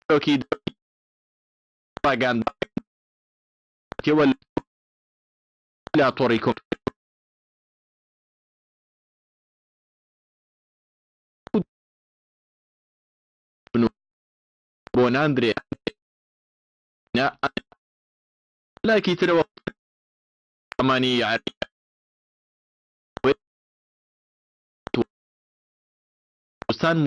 سەرۆکی ڕاگەیاندووە لە تۆڕی کۆم. بۆ ناندرێ لایەکی ترەوە ئەمانی کوردستان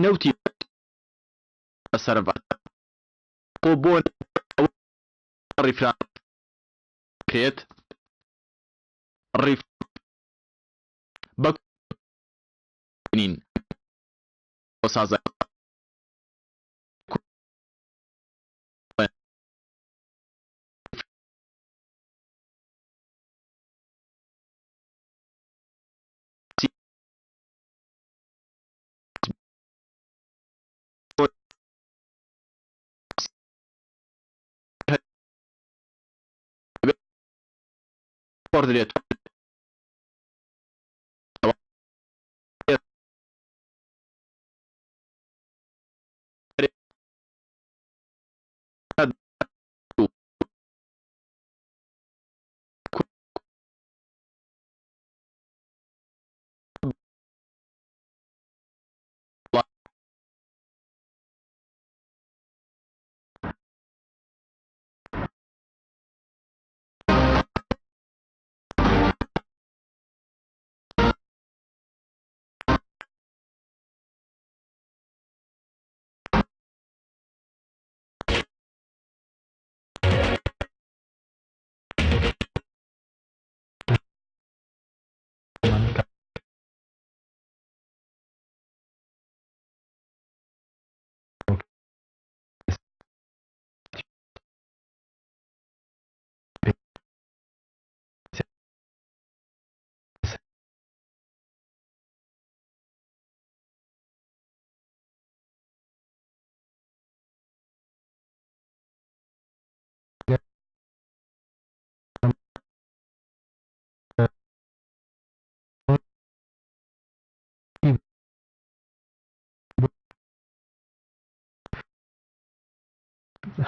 نەوتی سەرڤ خۆ بۆ ڕیفراندۆم کرێت ڕیف بە نین سازە گۆڕدرێت.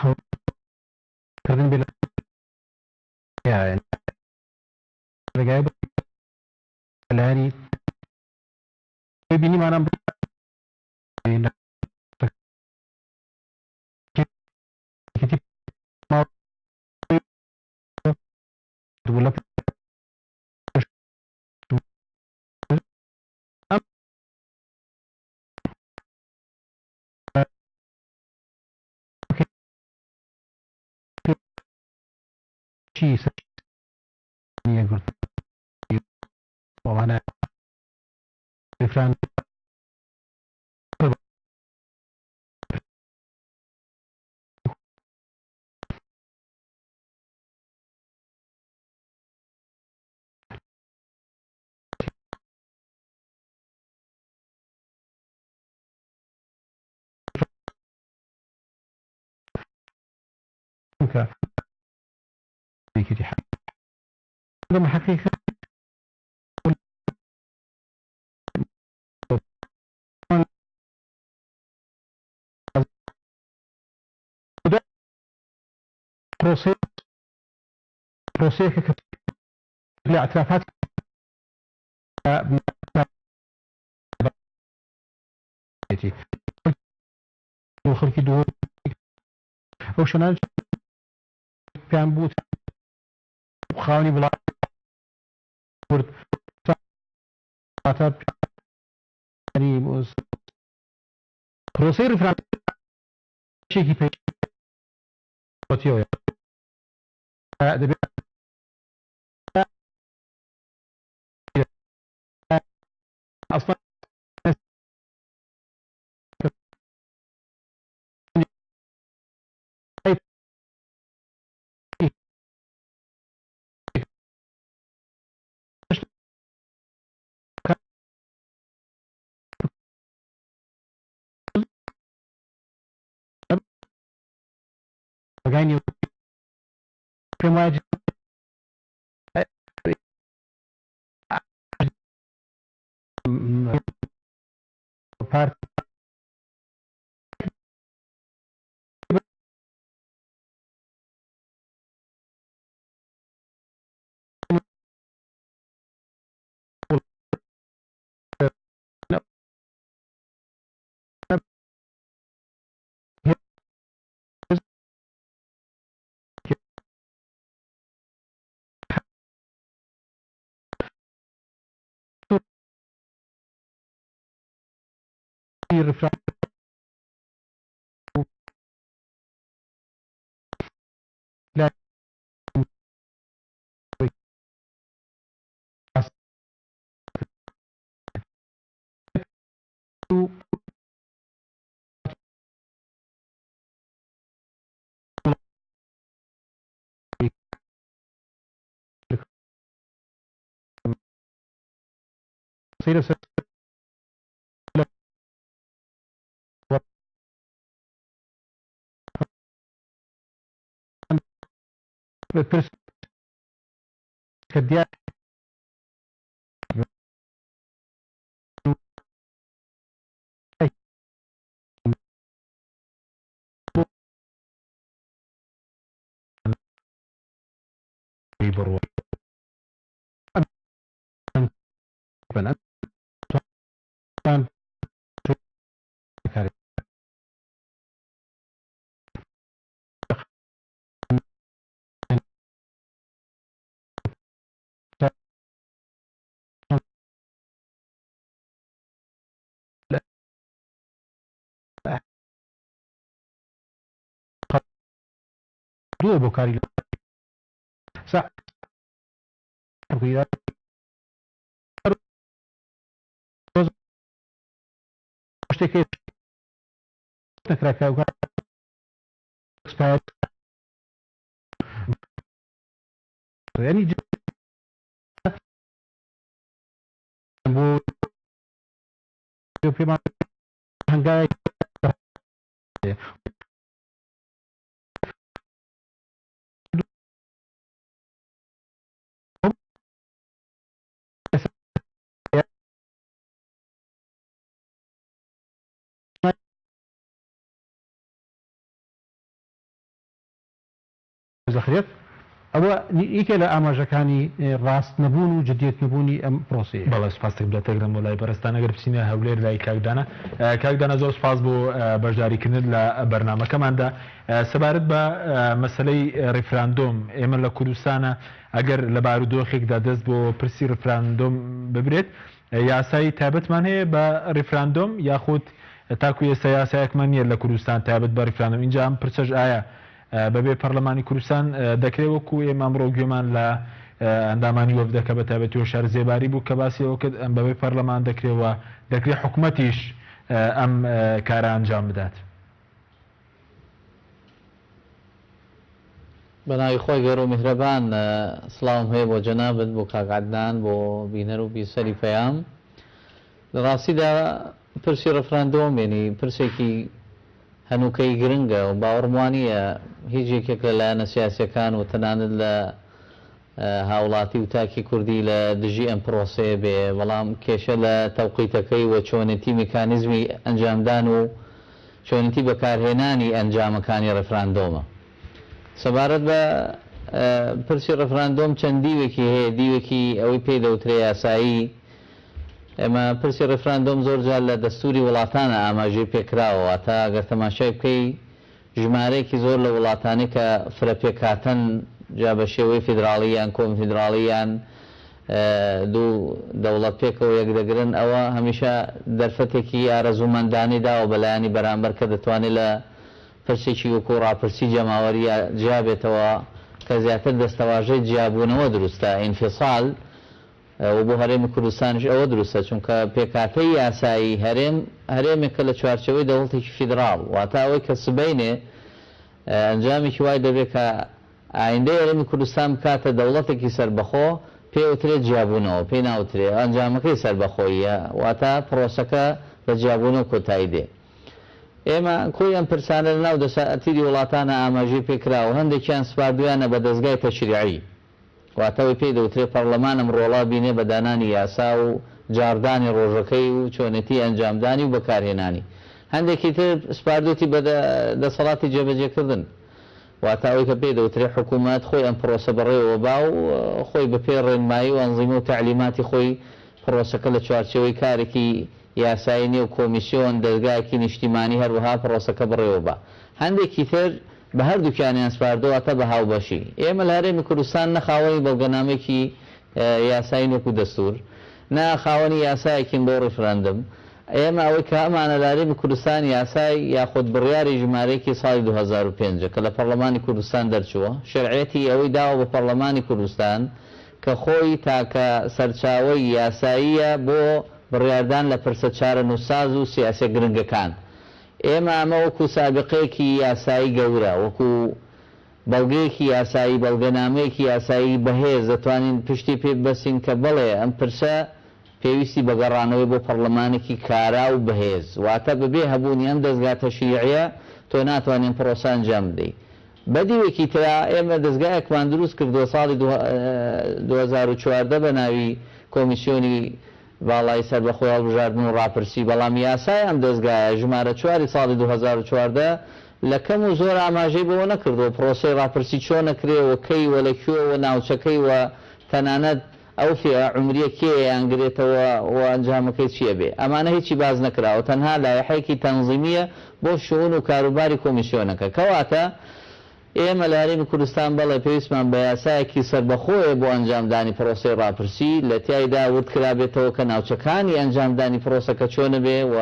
هەوکردن بێ ڕێگای لایەنی بینیمانە حقیقە پرۆسەی پرۆسەیەکە کە لە اعترافات خەڵکی دوو ئەو شوێنانە پێیان بوو خاوەنی وڵات کورد پرۆسەی ڕیفراندۆمێکی پەیوەندیەوە دەبێت ئەسڵەن پێم وایە پارت پرس کە دیار بڕوا دووە بۆ کاری شتێک نەکرا کە ینی بۆ پێمان هەنگاوێک دەخرێت، ئەوە یەکێ لە ئاماژەکانی ڕاست نەبوون و جدیەت نەبوونی ئەم پرۆسەیە. بەڵێ سوپاس دەکەم دەتگرم بۆ لای بەڕێزتان ئەگەر بچینە هەولێر لای کاک دانا کاک دانا زۆر سوپاس بۆ بەشداریکردنت لە بەرنامەکەماندا سەبارەت بە مەسەلەی ڕیفراندۆم ئێمە لە کوردستانە ئەگەر لە بارودۆخێکدا دەست بۆ پرسی ڕیفراندۆم ببرێت یاسای تایبەتمان هەیە بە ڕیفراندۆم یاخود تاکو ئێستا یاسایەکمان نییە لە کوردستان تایبەت بە ڕیفراندۆم ئینجا ئەم پرسەش ئایا بەبێ پەرلەمانی کوردستان دەکرێت وەکو ئێمە ئەمڕۆ گوێمان لە ئەندامانی وەفدەکە بە تایبەتی هۆشیار زێباری بوو کە باسی ئەوە کرد ئەم بەبێ پەرلەمان دەکرێت و دەکرێت حکومەتیش ئەم کارە ئەنجام بدات. بەناوی خوای گەورە و میهرەبان سڵاوم هەیە بۆ جەنابت بۆ کاک عەدنان بۆ بینەر و بیسەری پەیام لە ڕاستیدا پرسی ڕفراندۆم یەنی پرسێکی هەنووکەیی گرنگە و باوەڕم وانییە هیچ یەکێک لە لایەنە سیاسیەکان و تەنانەت لە هاوڵاتی و تاکی کوردی لە دژی ئەم پرۆسەیە بێ، بەڵام کێشە لە تەوقیتەکەی و چۆنێتی میکانیزمی ئەنجامدان و چۆنێتی بەکارهێنانی ئەنجامەکانی ڕێفراندۆمە. سەبارەت بە پرسی ڕێفراندۆم چەند دیوێکی هەیە، دیوێکی ئەوەی پێی دەوترێ یاسایی، ئێمە پرسی ڕێفراندۆم زۆر جار لە دەستووری وڵاتانە ئاماژەی پێکراوە، واتە گەر تەماشای بکەی ژمارەیەکی زۆر لە وڵاتانی کە فرە پێکهاتەن جا بە شێوەی فیدراڵی یان کۆنفیدراڵی یان دوو دەوڵەت پێکەوە یەکدەگرن ئەوە هەمیشە دەرفەتێکی ئارەزوومەندانەی داوە بە لایەنی بەرامبەر کە دەتوانێت لە پرسێکی وەکوو ڕاپرسی جەماوەری جیا بێتەوە کە زیاتر دەستەواژەی جیابوونەوە دروستە، انفصال، و بۆ هەرێمی کوردستانیش ئەوە دروستە، چونکە پێکهاتەی یاسایی هەرێم، هەرێمێکە لە چوارچێوەی دەوڵەتێکی فیدراڵ، واتە ئەوەی کە سبەینێ ئەنجامێکی وای دەبێت کە ئایندەی هەرێمی کوردستان بکاتە دەوڵەتێکی سەربەخۆ، پێی ئەوترێت جیابوونەوە، پێی ناوترێ ئەنجامەکەی سەربەخۆییە، واتە پرۆسەکە بە جیابوونەوە کۆتایی دێ. ئێمە کۆی ئەم پرسانە لە ناو دەساتیری وڵاتانا ئاماژەی پێ کراوە، هەندێکیان سپاردوویانە بە دەزگای تەشریعی، واتە ئەوەی پێی دەوترێ پەڕلەمان ئەم ڕۆڵە بینێ بە دانانی یاسا و جاڕدانی ڕۆژەکەی و چۆنێتی ئەنجامدانی و بەکارهێنانی. هەندێکی تر سپاردوویەتی بە دەسەڵاتی جێبەجێکردن. واتە ئەوەی کە پێی دەوترێ حکوومەت خۆی ئەم پرۆسە بەڕێوە با و خۆی بە پێی ڕێنمایی و ئەنزیمە و تەعلیماتی خۆی پرۆسەکە لە چوارچێوەی کارێکی یاسایی نێو کۆمیسیۆن، دەزگایەکی نیشتیمانی هەروەها پرۆسەکە بەڕێوە با. هەندێکی تر بە هەردووکیانیان سپاردووە واتە بە هاوبەشی. ئێمە لە هەرێمی کوردستان نە خاوەنی بەڵگەنامەیەکی یاسایین وەکو دەستوور، نە خاوەنی یاسایەکین بۆ ڕیفراندم. ئێمە ئەوەی کە هەمانە لە هەرێمی کوردستان یاسای یاخود بڕیاری ژمارەیەکی ساڵی 2005 کە لە پەڕلەمانی کوردستان دەرچووە، شەرعیەتی ئەوەی داوە بە پەڕلەمانی کوردستان کە خۆی تاکە سەرچاوەی یاساییە بۆ بڕیاردان لە پرسە چارەنووسساز و سیاسیە گرنگەکان. ئێمە ئەمە وەکو سابیقەیەکی یاسایی گەورە، وەکو بەڵگەیەکی یاسایی، بەڵگەنامەیەکی یاسایی بەهێز دەتوانین پشتی پێ ببەستین کە بەڵێ ئەم پرسە پێویستی بە گەڕانەوەی بۆ پەڕلەمانێکی کارا و بەهێز، واتە بەبێ هەبوونی ئەم دەزگا تەشریعیە تۆ ناتوانی ئەم پڕۆسە ئەنجام بدەی. بە دیوێکی ترا ئێمە دەزگایەکمان دروست کردووە ساڵی 2014 بە ناوی کۆمیسیۆنی باڵای سەربەخۆی هەڵبژاردن و ڕاپرسی، بەڵام یاسای ئەم دەزگایە ژمارە چواری ساڵی 2014 لە کەم و زۆر ئاماژەی بەوە نەکردووە پڕۆسەی ڕاپرسی چۆن ئەکرێ و کەی و لە کوێ و ناوچەکەی و تەنانەت ئەو فیئە عومریە کێ ئەیانگرێتەوە و ئەنجامەکەی چی ئەبێ. ئەمانە هیچی باس نەکراوە تەنها لایحەیەکی تەنزیمیە بۆ شئون و کاروباری کۆمیسیۆنەکە. کەواتە ئێمە لە هەرێمی کوردستان بەڵێ پێویستمان بە یاسایەکی سەربەخۆیە بۆ ئەنجامدانی پرۆسەی ڕاپرسی، لە تیایدا ورد کرابێتەوە کە ناوچەکانی ئەنجامدانی پرۆسەکە چۆنەبێ و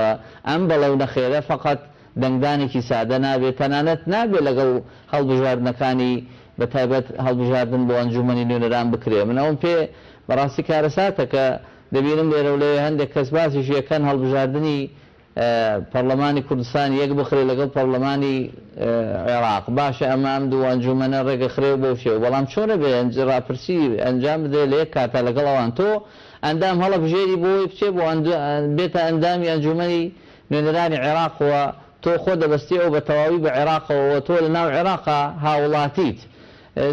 ئەم بەڵێ و نەخێرە فەقەت دەنگدانێکی سادە نابێ، تەنانەت نابێ لەگەڵ هەڵبژاردنەکانی بە تایبەت هەڵبژاردن بۆ ئەنجوومەنی نوێنەران بکرێ. من ئەوەم پێ بەڕاستی کارەساتە کە دەبینم لێرە و لەوێ هەندێک کەس باسیش یەکەن هەڵبژاردنی پەڕلەمانی کوردستان یەک بخرێ لەگەڵ پەڕلەمانی عێراق. باشە ئەمە ئەم دوو ئەنجوومەنە ڕێکەخرێ و بەو شێوە، بەڵام چۆن ئەبێ ڕاپرسی ئەنجام بدرێ لە یەک کاتا لەگەڵ ئەوان؟ تۆ ئەندام هەڵەبژێری بۆ ئەوەی بچێ بۆ بێتە ئەندامی ئەنجوومەنی نوێنەرانی عێراق و تۆ خۆت دەبەستیەوە بە تەواوی بە عێراقەوە و تۆ لە ناو عێراقا هاوڵاتیت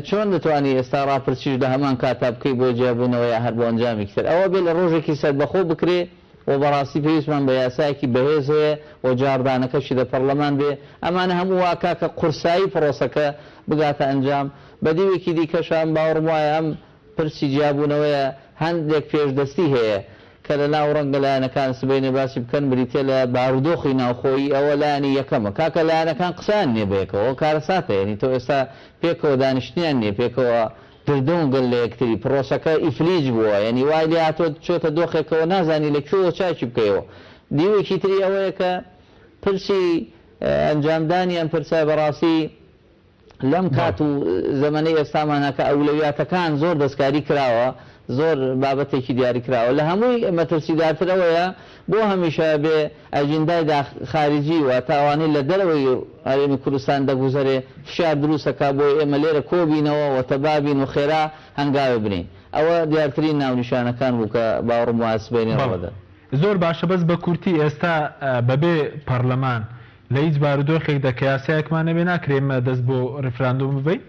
چۆن دەتوانی ئێستا ڕاپرسیش لە هەمان کاتا بکەی بۆ جیابوونەوە یا هەر بۆ ئەنجامێکی تر ئەوە بێ لە ڕۆژێکی سەربەخۆ بکرێ و بەڕاستی پێویستمان بە یاسایەکی بەهێز هەیە و جاڕدانەکەشی لە پەڕلەمان بێ ئەمانە هەموو واکا کە قورسایی پڕۆسەکە بگاتە ئەنجام بە دیوێکی دیکەشا من باوەڕم وایە ئەم پرسی جیابوونەوەیە هەندێک پێشدەستی هەیە کە لە ناو ڕەنگە لایەنەکان سبەینێ باسی بکەن بریتیە لە بارودۆخی ناوخۆیی ئەوە لایەنی یەکەمە کاکە لایەنەکان قسەیان نیە بەیەکەوە ئەوە کارەساتە یەنی تۆ ئێستا پێکەوە دانیشتنیان نیە پێکەوە دردۆنگن لە یەکتری پڕۆسەکە ئیفلیج بووە یەنی وای لێ هاتووە چۆتە دۆخێکەوە نازانی لە کوێوە چاکی بکەیەوە دیوێکی تری ئەوەیە کە پرسی ئەنجامدانی ئەم پرسە بەڕاستی لەم کات و زەمەنەی ئێستامانا کە ئەولەویاتەکان زۆر دەستکاری کراوە، زۆر بابەتێکی دیاری کراوە. لە هەمووی مەترسیدارتر ئەوەیە بۆ هەمیشە بێ ئەجیندای داخ خاریجی واتە ئەوانەی لە دەرەوەی هەرێمی کوردستان دەگوزەرێ فشار دروست ئەکا بۆی ئێمە لێرە کۆ بینەوە و تەبا بین و خێرا هەنگاوێ بنێین. ئەوە دیارترین ناونیشانەکان بوو کە باوەڕم وایە سبەینێ بەڵێ. ڕوەدەن. زۆر باشە بەس بە کورتی ئێستا بەبێ پەڕلەمان لە هیچ بارودۆخێکدا کە یاسایەکمان نەبێ ناکرێ ئێمە دەست بۆ ڕیفراندۆم ببەین؟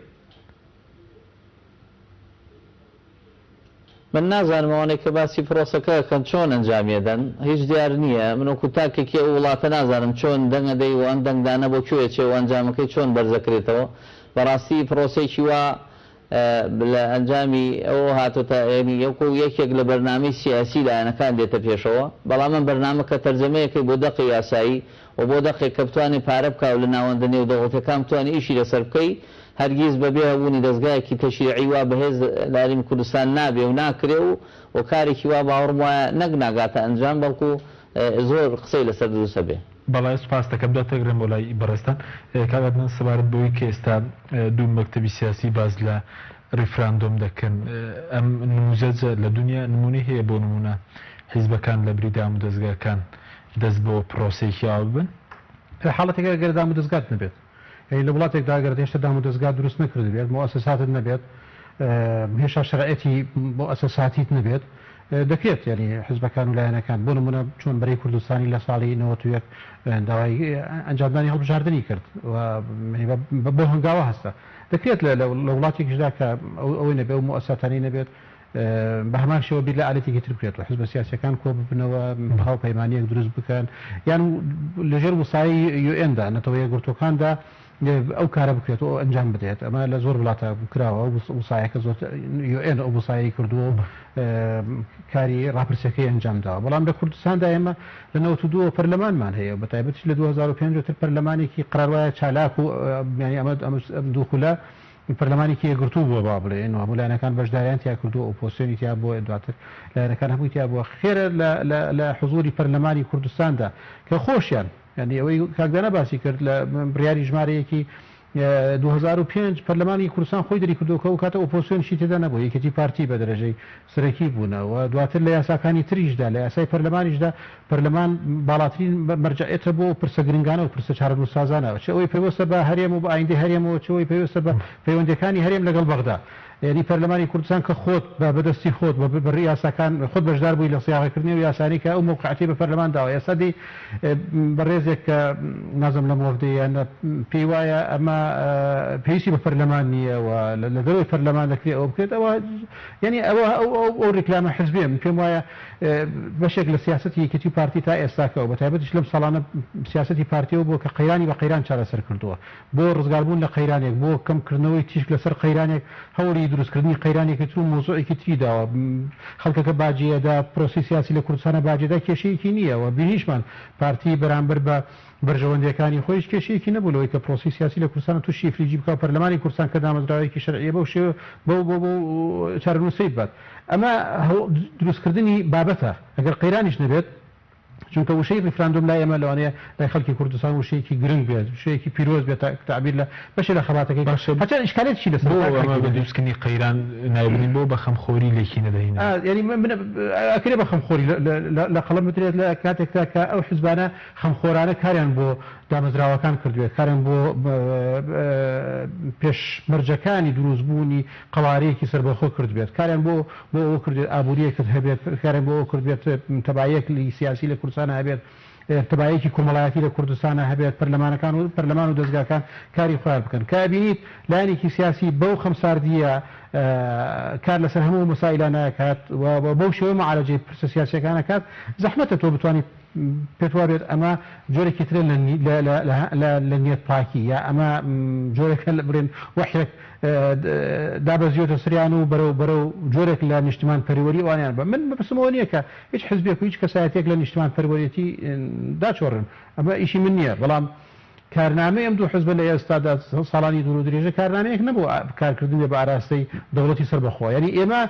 من نازانم ئەوانەی کە باسی پرۆسەکە ئەکەن چۆن ئەنجامی ئەدەن هیچ دیار نییە من وەکو تاکێکی ئەو وڵاتە نازانم چۆن دەنگ ئەدەی و ئەم دەنگدانە بۆ کوێ ئەچێ و ئەنجامەکەی چۆن بەرزەکرێتەوە بەڕاستی پرۆسەیەکی وا لە ئەنجامی ئەوەوە هاتۆتە یانی وەکو یەکێک لە بەرنامەی سیاسی لایەنەکان دێتە پێشەوە، بەڵام ئەم بەرنامە کە تەرجەمەیەکەی بۆ دەقی یاسایی و بۆ دەقێک کە بتوانێ پارە بکا و لە ناوەندە نێودەوڵەتیەکان بتوانێ ئیشی لەسەر بکەی هەرگیز بە بێ هەبوونی دەزگایەکی تەشریعی وا بەهێز لە هەرێمی کوردستان نابێ و ناکرێ و و کارێکی وا باوەڕم وایە نەک ناگاتە ئەنجام بەڵکو زۆر قسەی لەسەر دروست ئەبێ. بەڵێ سوپاست دەکەم دەتگرم بۆ لای بەڕێزتان. کاک عەدنان سەبارەت بەوەی کە ئێستا دوو مەکتەبی سیاسی باس لە ڕیفراندۆم دەکەن ئەم نموزەجە لە دونیا نمونەی هەیە بۆ نمونە حیزبەکان لە بری دامودەزگاکان دەست بۆ پرۆسەیەکی ئاوا ببەن؟ لە حاڵەتێکا گەر دامودەزگات نەبێت یانی لە وڵاتێکدا گەر هێشتا دامودەزگات دروست نەکردبێت موئەسەساتت نەبێت هێشتا شەرعیەتی موئەسەساتیت نەبێت دەکرێت یانی حزبەکان و لایەنەکان بۆ نمونە چۆن بەرەی کوردستانی لە ساڵی 91 داوای ئەنجامدانی هەڵبژاردنی کرد و بۆ هەنگاوە هەستە دەکرێت لە وڵاتێکیشدا کە ئەوەی نەبێت و موئەسەساتانی نەبێت. بە هەمان شێوە بیر لە ئالەتێکی تر بکرێتەوە، حزبە سیاسیەکان کۆ ببنەوە، هاوپەیمانییەک دروست بکەن، یان لەژێر وسایی یوئێندا، نەتەوە یەکگرتووەکاندا ئەو کارە بکرێت و ئەنجام بدرێت. ئەمە لە زۆر وڵاتە کراوە، وسایەکە زۆر یوئێن ئەو وسایەی کردووە و کاری ڕاپرسیەکەی ئەنجام داوە. بەڵام لە کوردستاندا ئێمە لە 92 پەرلەمانمان هەیە و بە تایبەتیش لە 2005 تر پەرلەمانێکی قەرار وایە چالاک و یانی ئەمە ئەم دوو خولە پەرلەمانێکی یەکگرتوو بووە با بڵێین و هەموو لایەنەکان بەشداریان تیا کردووە، ئۆپۆزسیۆنی تیا بووە، دواتر لایەنەکان هەمووی تیا بووە. خێرە لە حزوری پەرلەمانی کوردستاندا کە خۆشیان یانی ئەوەی کاک دانا باسی کرد لە بڕیاری ژمارەیەکی 2005 پەرلەمانی کوردستان خۆی دەری کردووە کە ئەو کاتە ئۆپۆزسیۆنیشی تێدا نەبوو، یەکێتی پارتی بە دەرەجەی سەرەکی بوونە و دواتر لە یاساکانی تریشدا لە یاسای پەرلەمانیشدا پەرلەمان باڵاترین مەرجەعیەتە بۆ ئەو پرسە گرنگانە و پرسە چارەنووسسازانە چ ئەوەی پەیوەستە بە هەرێم و بە ئایندەی هەرێمەوە چ ئەوەی پەیوەستە بە پەیوەندیەکانی هەرێم لەگەڵ بەغدا. یانی پەرلەمانی کوردستان کە خۆت بە بەدەستی خۆت بە بە یاساکان خۆت بەشدار بووی لە سیاغەکردنی ئەو یاسانەی کە ئەو مەوقعەتی بە پەرلەمان داوە ئێستا دێی بەڕێزێک کە نازم لەم وەفدەی یان پێی وایە ئەمە پێویستی بە پەرلەمان نییە و لە دەرەوەی پەرلەمان دەکرێت ئەوە بکرێت ئەوە یانی ئەوە ئەو ئەو ڕیکلامە حزبیە من پێم وایە بەشێک لە سیاسەتی یەکێتی و پارتی تا ئێستاکە و بەتایبەتیش لەم ساڵانە سیاسەتی پارتیەوە بووە کە قەیرانی بە قەیران چارەسەر کردووە بۆ ڕزگاربوون لە قەیرانێک، بۆ کەمکردنەوەی تیشک لەسەر قەیرانێک، هەوڵی دروستکردنی قەیرانێکی تر و مەوزوعێکی تری داوە. خەڵکەکە باجی ئەدا، پرۆسەی سیاسی لە کوردستانا باجی ئەدا، کێشەیەکی نییە و بینیشمان پارتی بەرامبەر بە بەرژەوەندییەکانی خۆی هیچ کێشەیەکی نەبوو لەوەی کە پرۆسەی سیاسی لە کوردستانا تووشی ئیفلیجی بکا و پەرلەمانی کوردستان کە دامەزراوەیەکی شەرعییە بەو شێوە بەو بەو بەو چارەنووسەی ببات. ئەمە دروستکردنی بابەتە ئەگەر قەیرانیش نەبێت، چونکە وشەی ڕیفراندۆم لای ئێمە لەوانەیە لای خەڵکی کوردستان وشەیەکی گرنگ بێت، وشەیەکی پیرۆز بێت تا تەعبیر لە بەشێ لە خەباتەکەی باشە هەرچەند ئیشکالێتیشی لەسەرە بۆ کاک ئەمە حەکیم بە یانی. دروستکردنی قەیران نایبنین بۆ بە خەمخۆری لێکی نەدەینەوە؟ یانی من ئەکرێ بە خەمخۆری لە قەڵەم بدرێت لە کاتێکدا کە ئەو حزبانە خەمخۆرانە کاریان بۆ دامەزراوەکان کردبێت، کاریان بۆ پێشمەرجەکانی دروستبوونی قەوارەیەکی سەربەخۆ کردبێت، کاریان بۆ بۆ ئەوە کردبێت ئابوورییەکت هەبێت، کاریان بۆ ئەوە کردبێت تەباییەک سیاسی لە کوردستانا هەبێت، تەباییەکی کۆمەڵایەتی لە کوردستانا هەبێت، پەرلەمانەکان و پەرلەمان و دەزگاکان کاری خۆیان بکەن. کە ئەبینیت لایەنێکی سیاسی بەو خەمساردییە کار لەسەر هەموو ئەو مەسائیلانە ئەکات و بەو شێوە مەعالەجەی پرسە سیاسییەکان ئەکات، زەحمەتە تۆ بتوانی پێت وابێت ئەمە جۆرێکی ترە لە نیەت پاکی یا ئەمە جۆرێکە بڵێن وەحیەک دابەزیوەتە سریان و بەرەو بەرەو جۆرێک لە نیشتمان پەروەری ئەوانیان بە من مەبەستم ئەوە نییە کە هیچ حزبێک و هیچ کەسایەتێک لە نیشتمان پەروەرێتی داچۆڕن ئەمە ئیشی من نییە بەڵام کارنامەی ئەم دوو حزبە لە ئێستادا ساڵانی دوور و درێژە کارنامەیەک نەبوو کارکردن بێ بە ئاراستەی دەوڵەتی سەربەخۆ. یانی ئێمە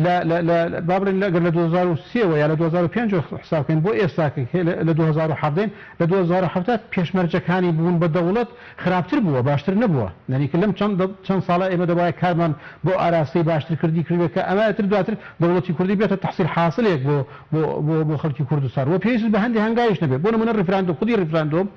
لە لە لە با بڵێین ئەگەر لە 2003 وە یا لە 2005 وە حساب بکەین بۆ ئێستا کە لە 2017 ین لە 2017 پێشمەرجەکانی بوون بە دەوڵەت خراپتر بووە باشتر نەبووە. یانی کە لەم چەند چەند ساڵە ئێمە دەبوایە کارمان بۆ ئاراستەی باشترکردنی کردبێت کە ئەمە ئیتر دواتر دەوڵەتی کوردی بێتە تەحسیل حاسلێک بۆ بۆ بۆ بۆ خەڵکی کوردستان و پێویست بە هەندێ هەنگاویش نەبێت. بۆ نموونە ڕیفراندۆم خودی ڕیفراندۆم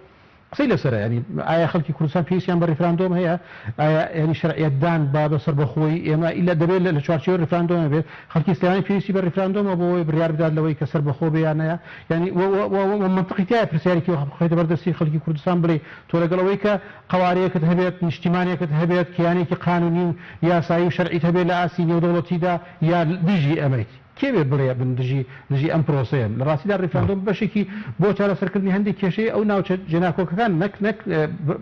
قسەی لەسەرە یانی ئایا خەڵکی کوردستان پێویستیان بە ڕیفراندۆم هەیە؟ ئایا یانی شەرعیەتدان بە بە سەربەخۆیی ئێمە ئیلا دەبێت لە چوارچێوەی ڕیفراندۆمە بێت؟ خەڵکی سلێمانی پێویستی بە ڕیفراندۆمە بۆ ئەوەی بڕیار بدات لەوەی کە سەربەخۆ بێ یان نە؟ یانی و و و مەنتقی تیایە پرسیارێکی وەها بخەیتە بەر دەستی خەڵکی کوردستان بڵێی تۆ لەگەڵ ئەوەی کە قەوارەیەکت هەبێت، نیشتیمانێکت هەبێت، کیانێکی قانونی و یاسایی و شەرعیت هەبێت لە ئاستی نێودەوڵەتیدا یا دژی ئەمەیت؟ کێ بێ بڵێ من دژی دژی ئەم پرۆسەیەم؟ لە ڕاستیدا ڕیفراندۆم بەشێکی بۆ چارەسەرکردنی هەندێک کێشەی ئەو ناوچە جێناکۆکەکان نەک نەک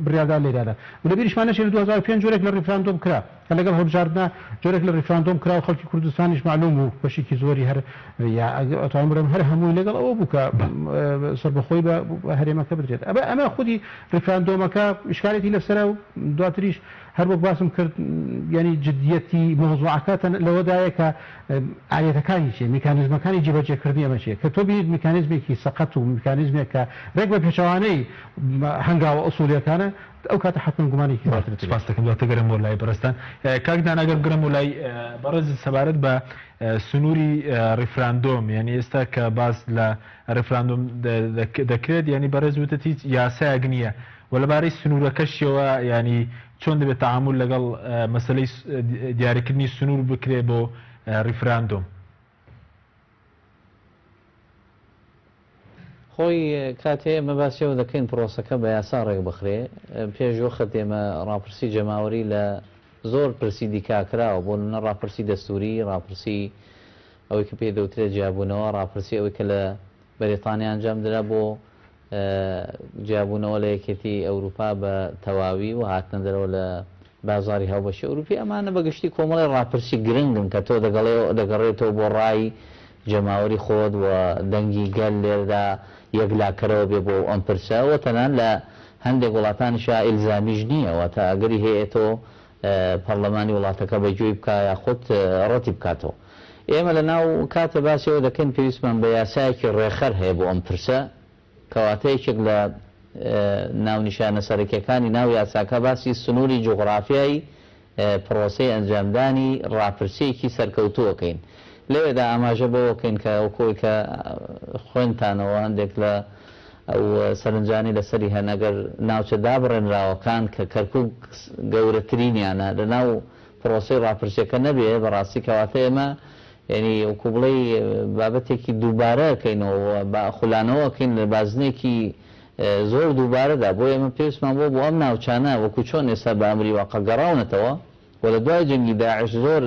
بڕیاردان لێرانە و لە بیریشمان نەچێت لە 2005 جۆرێک لە ڕیفراندۆم کرا کە لەگەڵ هەڵبژاردنە جۆرێک لە ڕیفراندۆم کرا و خەڵکی کوردستانیش مەعلوم بوو بەشێکی زۆری هەر یا ئەتوانم بڵێم هەر هەمووی لەگەڵ ئەوە بوو کە سەربەخۆی بە هەرێمەکە بدرێت. ئەمە ئەمە خودی ڕیفراندۆمەکە ئیشکالێتی لەسەرە و دواتریش هەر وەک باسم کرد یانی جدیەتی مەوزوعەکە لەوەدایە کە ئالیەتەکانی چیە، میکانیزمەکانی جێبەجێکردنی ئەمە چیە، کە تۆ بینیت میکانیزمێکی سەقەت و میکانیزمێک کە رێک بە پێچەوانەی هەنگاوە ئوسوڵیەکانە، ئەو کاتە حەتمەن گومانێکی زیاترت دەبێت. سپاست دەکەم. دواتر گەرم بۆ لای بەڕێزتان. کاک دانا گەر بگەرم بۆ لای بەڕێزت سەبارەت بە سنووری ڕیفراندۆم، یانی ئێستا کە باس لە ڕیفراندۆم دەکرێت، یانی بەڕێز وتت هیچ یاسایەک نییە و لەبارەی سنوورەکەشیەوە یانی چۆن دەبێت تەعامول لەگەڵ مەسەلەی دیاریکردنی سنوور بکرێت بۆ ڕیفراندۆم؟ خۆی کاتێ ئێمە باسی ئەوە دەکەین پرۆسەکە بە یاسا ڕێکبخرێ، پێش وەخت ئێمە ڕاپرسی جەماوەری لە زۆر پرسی دیکە کراوە، بۆ نمونە ڕاپرسی دەستووری، ڕاپرسی. ئەوەی کە پێی دەوترێت جیابوونەوە، ڕاپرسی ئەوەی کە لە بەریتانیا ئەنجام درا بۆ جیابوونەوە لە یەکێتی ئەوروپا بە تەواوی و هاتنە دەرەوە لە بازاڕی هاوبەشی ئەوروپی، ئەمانە بە گشتی کۆمەڵی ڕاپرسی گرنگن کە تۆ دەگەڕێتەوە بۆ ڕای جەماوەری خۆت و دەنگی گەل لێرەدا یەکلاکەرەوە بێ بۆ ئەم پرسە و تەنان لە هەندێک وڵاتانیشا ئیلزامیش نییە، واتە ئەگەری هەیە تۆ پەڕلەمانی وڵاتەکە بە گوێی بکا یاخود ڕەتی بکاتەوە. ئێمە لە ناو کاتێ باسی ئەوە دەکەین پێویستمان بە یاسایەکی ڕێکخەر هەیە بۆ ئەم پرسە، کەواتە یەکێک لە ناونیشانە سەرەکیەکانی ناو یاساکە باسی سنووری جوغڕافیای پڕۆسەی ئەنجامدانی ڕاپرسییەکی سەرکەوتوو ئەکەین. لەوێدا ئاماژە بەوە ئەکەین کە وەکو ئەوەی کە خوێندتانەوە هەندێک لە ئەو سەرنجانەی لەسەری هەن ئەگەر ناوچە دابڕێنراوەکان کە کەرکوک گەورەترینیانە لەناو پڕۆسەی ڕاپرسیەکە نەبێ بەڕاستی کەواتە ئێمە یانی وەکو بڵێی بابەتێکی دووبارە ئەکەینەوە و بە خولانەوە ئەکەین لە بازنەیەکی زۆر دووبارەدا بۆیە ئێمە پێویستمان بووە بۆ ئەم ناوچانە وەکو چۆن ئێستا بە ئەمری واقع گەڕاونەتەوە و لە دوای جەنگی داعش زۆر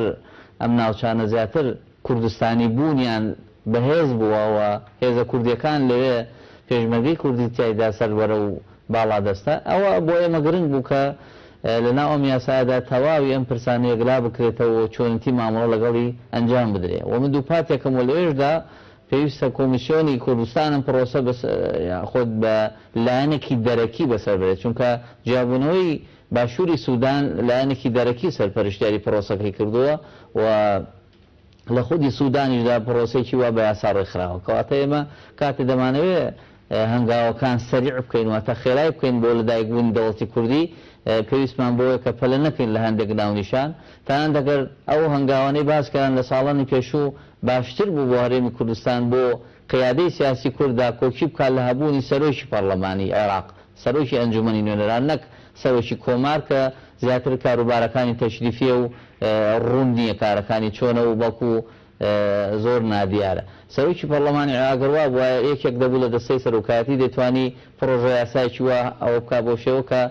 ئەم ناوچانە زیاتر کوردستانی بوونیان بەهێز بووە و هێزە کوردیەکان لەوێ پێشمەرگەی کوردی تیایدا سەروەرە و باڵادەستە ئەوە بۆ ئێمە گرنگ بوو کە لەناو ئەم یاسایەدا تەواوی ئەم پرسانە یەکلا بکرێتەوە و چۆنێتی مامەڵە لەگەڵی ئەنجام بدرێ و من دووپاتێکم و لەوێشدا پێویستە کۆمیسیۆنی کوردستان ئەم پرۆسە بەس یاخود بە لایەنێکی دەرەکی بەسەر بەرێت چونکە جیابوونەوەی باشووری سودان لایەنێکی دەرەکی سەرپەرشتیاری پرۆسەکەی کردووە و لە خودی سودانیشدا پرۆسەیەکی وا بە یاسا ڕێکخراوە. کەواتە ئێمە کاتێ دەمانەوێ هەنگاوەکان سەریع بکەین واتە خێرای بکەین بۆ لەدایکبوونی دەوڵەتی کوردی پێویستمان بەوەیە کە پەلە نەکەین لە هەندێک ناونیشان تەنانەت ئەگەر ئەو هەنگاوانەی باسکران لە ساڵانی پێشوو باشتر بوو بۆ هەرێمی کوردستان بۆ قیادەی سیاسی کورد داکۆکی بکات لە هەبوونی سەرۆکی پەڕلەمانی عێراق سەرۆکی ئەنجومەنی نوێنەران نەک سەرۆکی کۆمار کە زیاتر کاروبارەکانی تەشریفیە و ڕوون نیە کارەکانی چۆنە و بەڵکو زۆر نادیارە. سەرۆکی پەڕلەمانی عێراق گەر وابوایە یەکێک دەبوو لە دەستەی سەرۆکایەتی دەیتوانی پڕۆژە یاسایەکی وا ئەوە بکا بۆ شێوە کە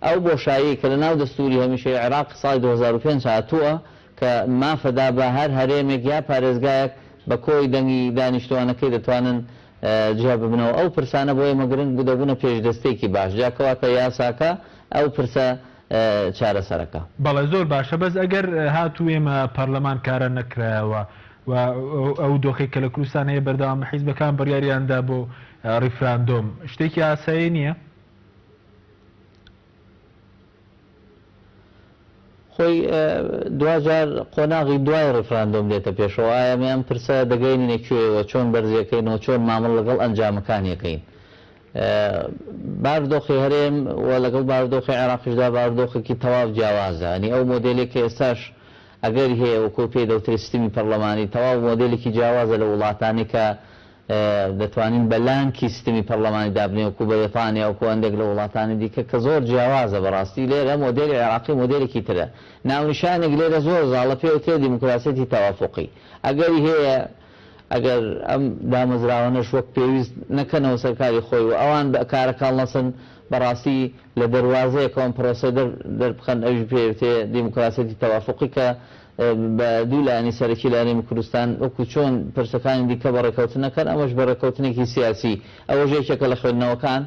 ئەو بۆشاییەی کە لە ناو دەستوری هەمیشەی عێراق ساڵی 2005 هاتووە کە مافە دا بە هەر هەرێمێک یا پارێزگایەک بە کۆی دەنگی دانیشتوانەکەی دەتوانن جیا ببنەوە ئەو پرسانە بۆ ئێمە گرنگ بوو دەبوونە پێشدەستێکی باش جا کەواتە یاساکە ئەو پرسە چارەسەرەکا. بەڵێ زۆر باشە بەس ئەگەر هاتوو ئێمە پەرلەمان کارا نەکرایەوە و ئەو دۆخەی کە لە کوردستان هەیە بەردەوام حیزبەکان بڕیاریان دا بۆ ڕیفراندۆم شتێکی ئاسایی نییە؟ خۆی دواجار قۆناغی دوای ڕیفراندۆم دێتە پێشەوە، ئایا ئێمە ئەم پرسە دەگەینینە کوێ و چۆن بەرزیەکەین و چۆن مامەڵە لەگەڵ ئەنجامەکانی ئەکەین؟ باردۆخی هەرێم و لەگەڵ باردۆخی عێراقیشدا باردۆخێکی تەواو جیاوازە، یانی ئەو مۆدێلەی کە ئێستاش ئەگەری هەیە وەکو پێی دەوترێت سیستمی پەڕلەمانی تەواو مۆدێلێکی جیاوازە لە وڵاتانی کە دەتوانین بە لانکی سیستمی پەڕلەمانی دابنێین وەکو بەریتانیا وەکو هەندێک لە وڵاتانی دیکە کە زۆر جیاوازە بەڕاستی لێرە مۆدێلی عێراقی مۆدێلێکی ترە ناونیشانێک لێرە زۆر زاڵە پێ وترێ دیموکراسیەتی تەوافوقی ئەگەری هەیە ئەگەر ئەم دامەزراوانەش وەک پێویست نەکەنەوە سەر کاری خۆی و ئەوان بە کارەکە هەڵنەسن بەڕاستی لە دەروازەیەکەوە ئەم پرۆسە دەربخەن ئەویش پێ وترێ دیموکراسیەتی تەوافوقی کە بە دوو لایەنی سەرەکی لە هەرێمی کوردستان وەکو چۆن پرسەکانی دیکە بە ڕێکەوتن ئەکەن ئەمەش بە ڕێکەوتنێکی سیاسی ئەوەش یەکێکە لە خوێندنەوەکان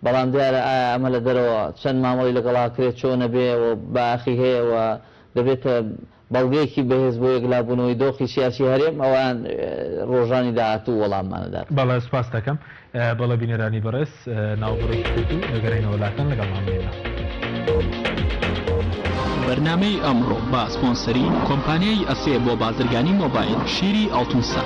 بەڵام دیارە ئایا ئەمە لە دەرەوە چەند مامەڵەی لەگەڵا ئەکرێت چۆن ئەبێ و بایەخی هەیە و دەبێتە بەڵگەیەکی بەهێز بۆ یەکلابوونەوەی دۆخی سیاسی هەرێم ئەوەیان ڕۆژانی داهاتوو وەڵاممان ئەدات. بەڵێ سوپاست دەکەم. بەڵێ بینەرانی بەڕێز ناوبڕێکی کورت و دەگەرێینەوە لاتان لەگەڵمان بمێنەوە. بەرنامەی ئەمڕۆ بە سپۆنسەری کۆمپانیای ئەسێ بۆ بازرگانی مۆبایل شیری ئاڵتون سا.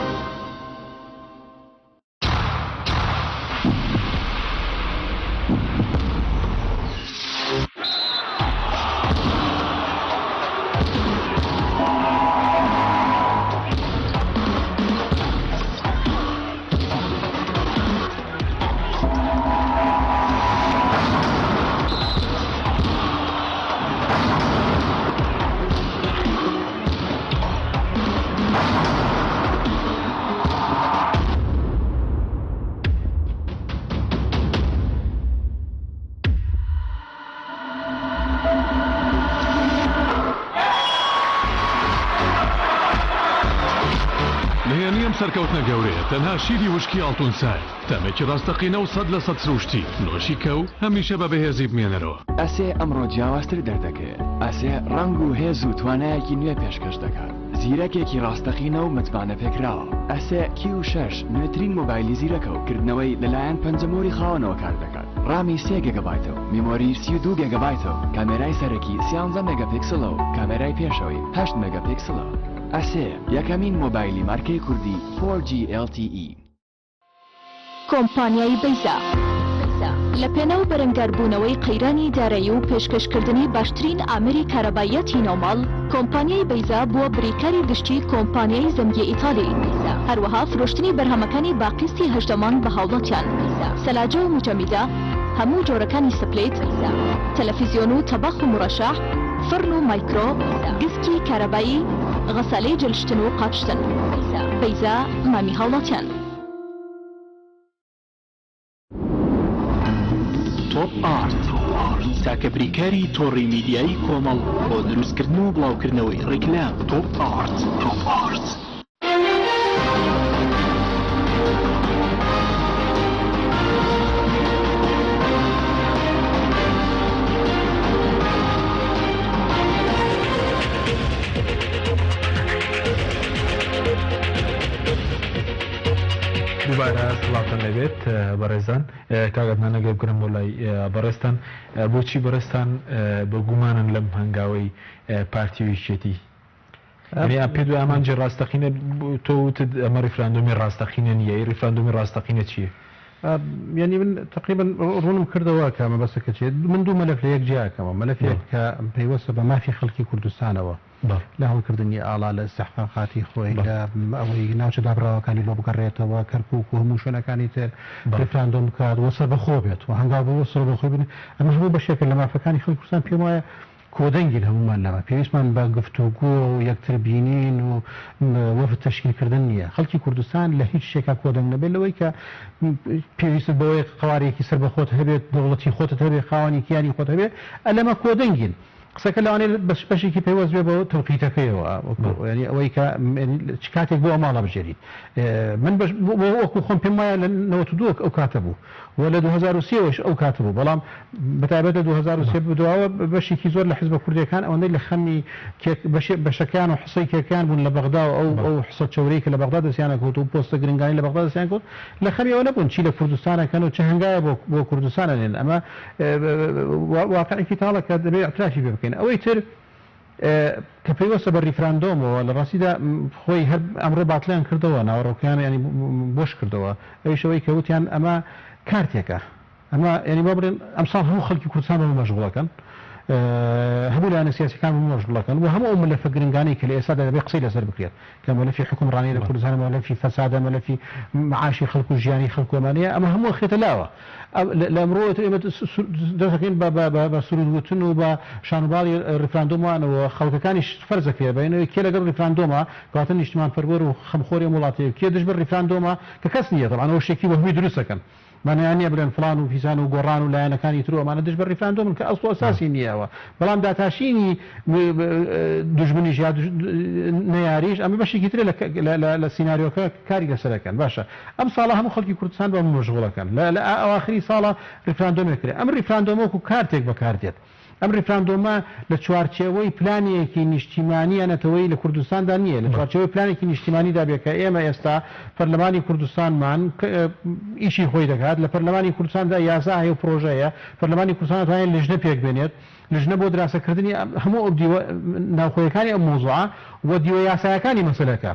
سەرکەوتنە گەورەیە تەنها شیری وشکی ئاڵتون سای، تامێکی ڕاستەقینە و 100% سروشتی، نۆشی کە و هەمیشە بە بەهێزی بمێنەرەوە. ئەسێ ئەمڕۆ جیاوازتر دەردەکەوێت. ئەسێ ڕەنگ و هێز و توانایەکی نوێ پێشکەش دەکات. زیرەکێکی ڕاستەقینە و متمانەپێکراوە. ئەسێ کیو شەش نوێترین مۆبایلی زیرەکە و کردنەوەی لەلایەن پەنجەمۆری خاوەنەوە کار دەکات. ڕامی سێ گێگابایتە و میمۆری 32 گێگابایتە و کامێرای سەرەکی 13 مێگاپیکسڵە و کامێرای پێشەوەی 8 مێگاپیکسڵە. ئەسێ یەکەمین مۆبایلی مارکەی کوردی 4G LTE. کۆمپانیای بەیزا لە پێناو بەرەنگاربوونەوەی قەیرانی دارایی و پێشکەشکردنی باشترین ئامێری کارەباییاتی ناوماڵ، کۆمپانیای بەیزا بووە بریکاری گشتی کۆمپانیای زەنگی ئیتالی، هەروەها فرۆشتنی بەرهەمەکانی بە قیستی 18 مانگ بە هاوڵاتیان، سەلاجە و موجەمیدە، هەموو جۆرەکانی سپلیت، تەلەفیزیۆن و تەباخ و مورەشەح، فڕن و مایکرۆ، گسکی کارەبایی، غەسالەی جلشتن و قاپشتن. بەیزا مامی هاوڵاتیان. تۆپ ئارت، تاکە بریکاری تۆڕی میدیایی کۆمەڵ بۆ دروستکردن و بڵاوکردنەوەی ڕیکلام. تۆپ ئارت. دووبارە سڵاوتان لێبێت بەڕێزان. کاک عەدنان ئەگەر بگەڕێم بۆ لای بەڕێزتان، بۆچی بەڕێزتان بە گومانن لەم هەنگاوەی پارتی و یەکێتی؟ یعنی ئەم پێت وایە ئامانجی ڕاستەقینە، تۆ وتت ئەمە ڕیفراندۆمی ڕاستەقینە نییە، ئەی ڕیفراندۆمی ڕاستەقینە چییە؟ یعنی من تقریبا ڕوونم کردەوە کە مەبەستەکە چییە. من دوو مەلەف لە یەک جیاکەمەوە، مەلەفێک کە پەیوەستە بە مافی خەڵکی کوردستانەوە لە هەڵکردنی ئاڵا، لە ئیستحقاقاتی خۆی، لە ئەوەی ناوچە دابڕاوەکانی بۆ بگەڕێتەوە، کەرکووک و هەموو شوێنەکانی تر ڕیفراندۆم بکات و سەربەخۆ بێت و هەنگاو بۆ سەربەخۆی بنێت. ئەمە هەموو بەشێکە لە مافەکانی خەڵکی کوردستان. پێم وایە کۆدەنگین هەموومان لەمە، پێویستمان بە گفتوگۆ و یەکتر بینین و وەفد تەشکیلکردن نییە. خەڵکی کوردستان لە هیچ شتێکا کۆدەنگ نەبێت لەوەی کە پێویستت بەوەیە قەوارەیەکی سەربەخۆت هەبێت، دەوڵەتی خۆتت هەبێت، خاوەنی کیانی خۆت هەبێت، لەمە کۆدەنگین. قسەکە لەوانەیە بەشێکی پەیوەست بێ بە تەوقیتەکەیەوە، یانی ئەوەی کە چ کاتێک بۆ ئەم ماڵە بژێریت. من وەکو خۆم پێم وایە لە 92 ئەو کاتە بوو و لە 2003 وەش ئەو کاتە بوو، بەڵام بەتایبەت لە 2003 بدواوە بەشێکی زۆر لە حزبە کوردیەکان ئەوەندەی لە خەمی بەشەکان و حسەی کێکیان بوون لە بەغدا و ئەو حسە چەورەی کە لە بەغدا دەستیانە کەوت و پۆستە گرنگانی لە بەغدا دەستیان کەوت، لە خەمی ئەوە نەبوون چی لە کوردستانەکەن و چ هەنگاوێ بۆ کوردستان ئەنێن. ئەمە واقعێکی تاڵە کە دەبێت اعترافی پێ بکەین. ئەوەی تر کە پەیوەستە بە ریفراندۆمەوە، لە ڕاستیدا خۆی هەر ئەمڕۆ باتڵیان کردەوە، ناوەڕۆکیان ینی بۆش کردەوە، ئەویش ئەوەی کە وتیان ئەمە کارتێکە، ئەمە ینی با بڵێن ئەمساڵ هەموو خەڵکی کوردستان بەمە مەشغوڵەکەن، هەموو لایەنە سیاسیەکان بەمە مەشغوڵەکەن و هەموو ئەو مەلەفە گرنگانەی کە لە ئێستادا دەبێت قسەی لەسەر بکرێت، کە مەلەفی حوکمڕانی لە کوردستان، مەلەفی فەسادە، مەلەفی معاشی خەڵک و ژیانی خەڵک و ئەمانەیە، ئەمە هەموو ئەخرێتە لاوە. لە ئەمڕۆوە ئێمە دەست دەکەین بە سروود وتن و بە شانوباڵی ڕیفراندۆمانەوە، خەڵکەکانیش فەرز دەکرێت بەینەوەی کێ لەگەڵ ڕیفراندۆمە، کەواتە نیشتمانپەروەر و خەمخۆری ئەم وڵاتەیە و کێ دژ بە ڕیفراندۆمە، کە کەس نییە تەبعەن ئەوە شتێکی وەهمی دروست دەکەن. مانایان نییە بڵێن فڵان و فیسان و گۆڕان و لایەنەکانی تر و ئەمانە دژ بە ڕیفراندۆمن کە ئەسڵ و ئەساسی نییە ئەوە، بەڵام داتاشینی دوژمنیش یا نەیاریش ئەمە بەشێکی ترە لە سیناریۆکە کاری لەسەر ئەکەن. باشە ئەم ساڵە هەموو خەڵکی کوردستان بەمە مەشغوڵەکەن، لە ئەواخری ساڵە ڕیفراندۆمێک کرێ، ئەم ڕیفراندۆمە وەکو کارتێک بەکار دێت. ئەم ڕیفراندۆمە لە چوارچێوەی پلانێکی نیشتیمانی یا نەتەوەیی لە کوردستاندا نییە، لە چوارچێوەی پلانێکی نیشتیمانیدا بێت کە ئێمە ئێستا پەرلەمانی کوردستانمان ئیشی خۆی دەکات، لە پەرلەمانی کوردستاندا یاسا هەیە و پرۆژە هەیە، پەرلەمانی کوردستان دەتوانێت لیژنە پێک بێنێت، لیژنە بۆ دراسەکردنی هەموو ئەو دیوە ناوخۆیەکانی ئەم مەوزوعە و دیوە یاسایەکانی مەسەلەکە.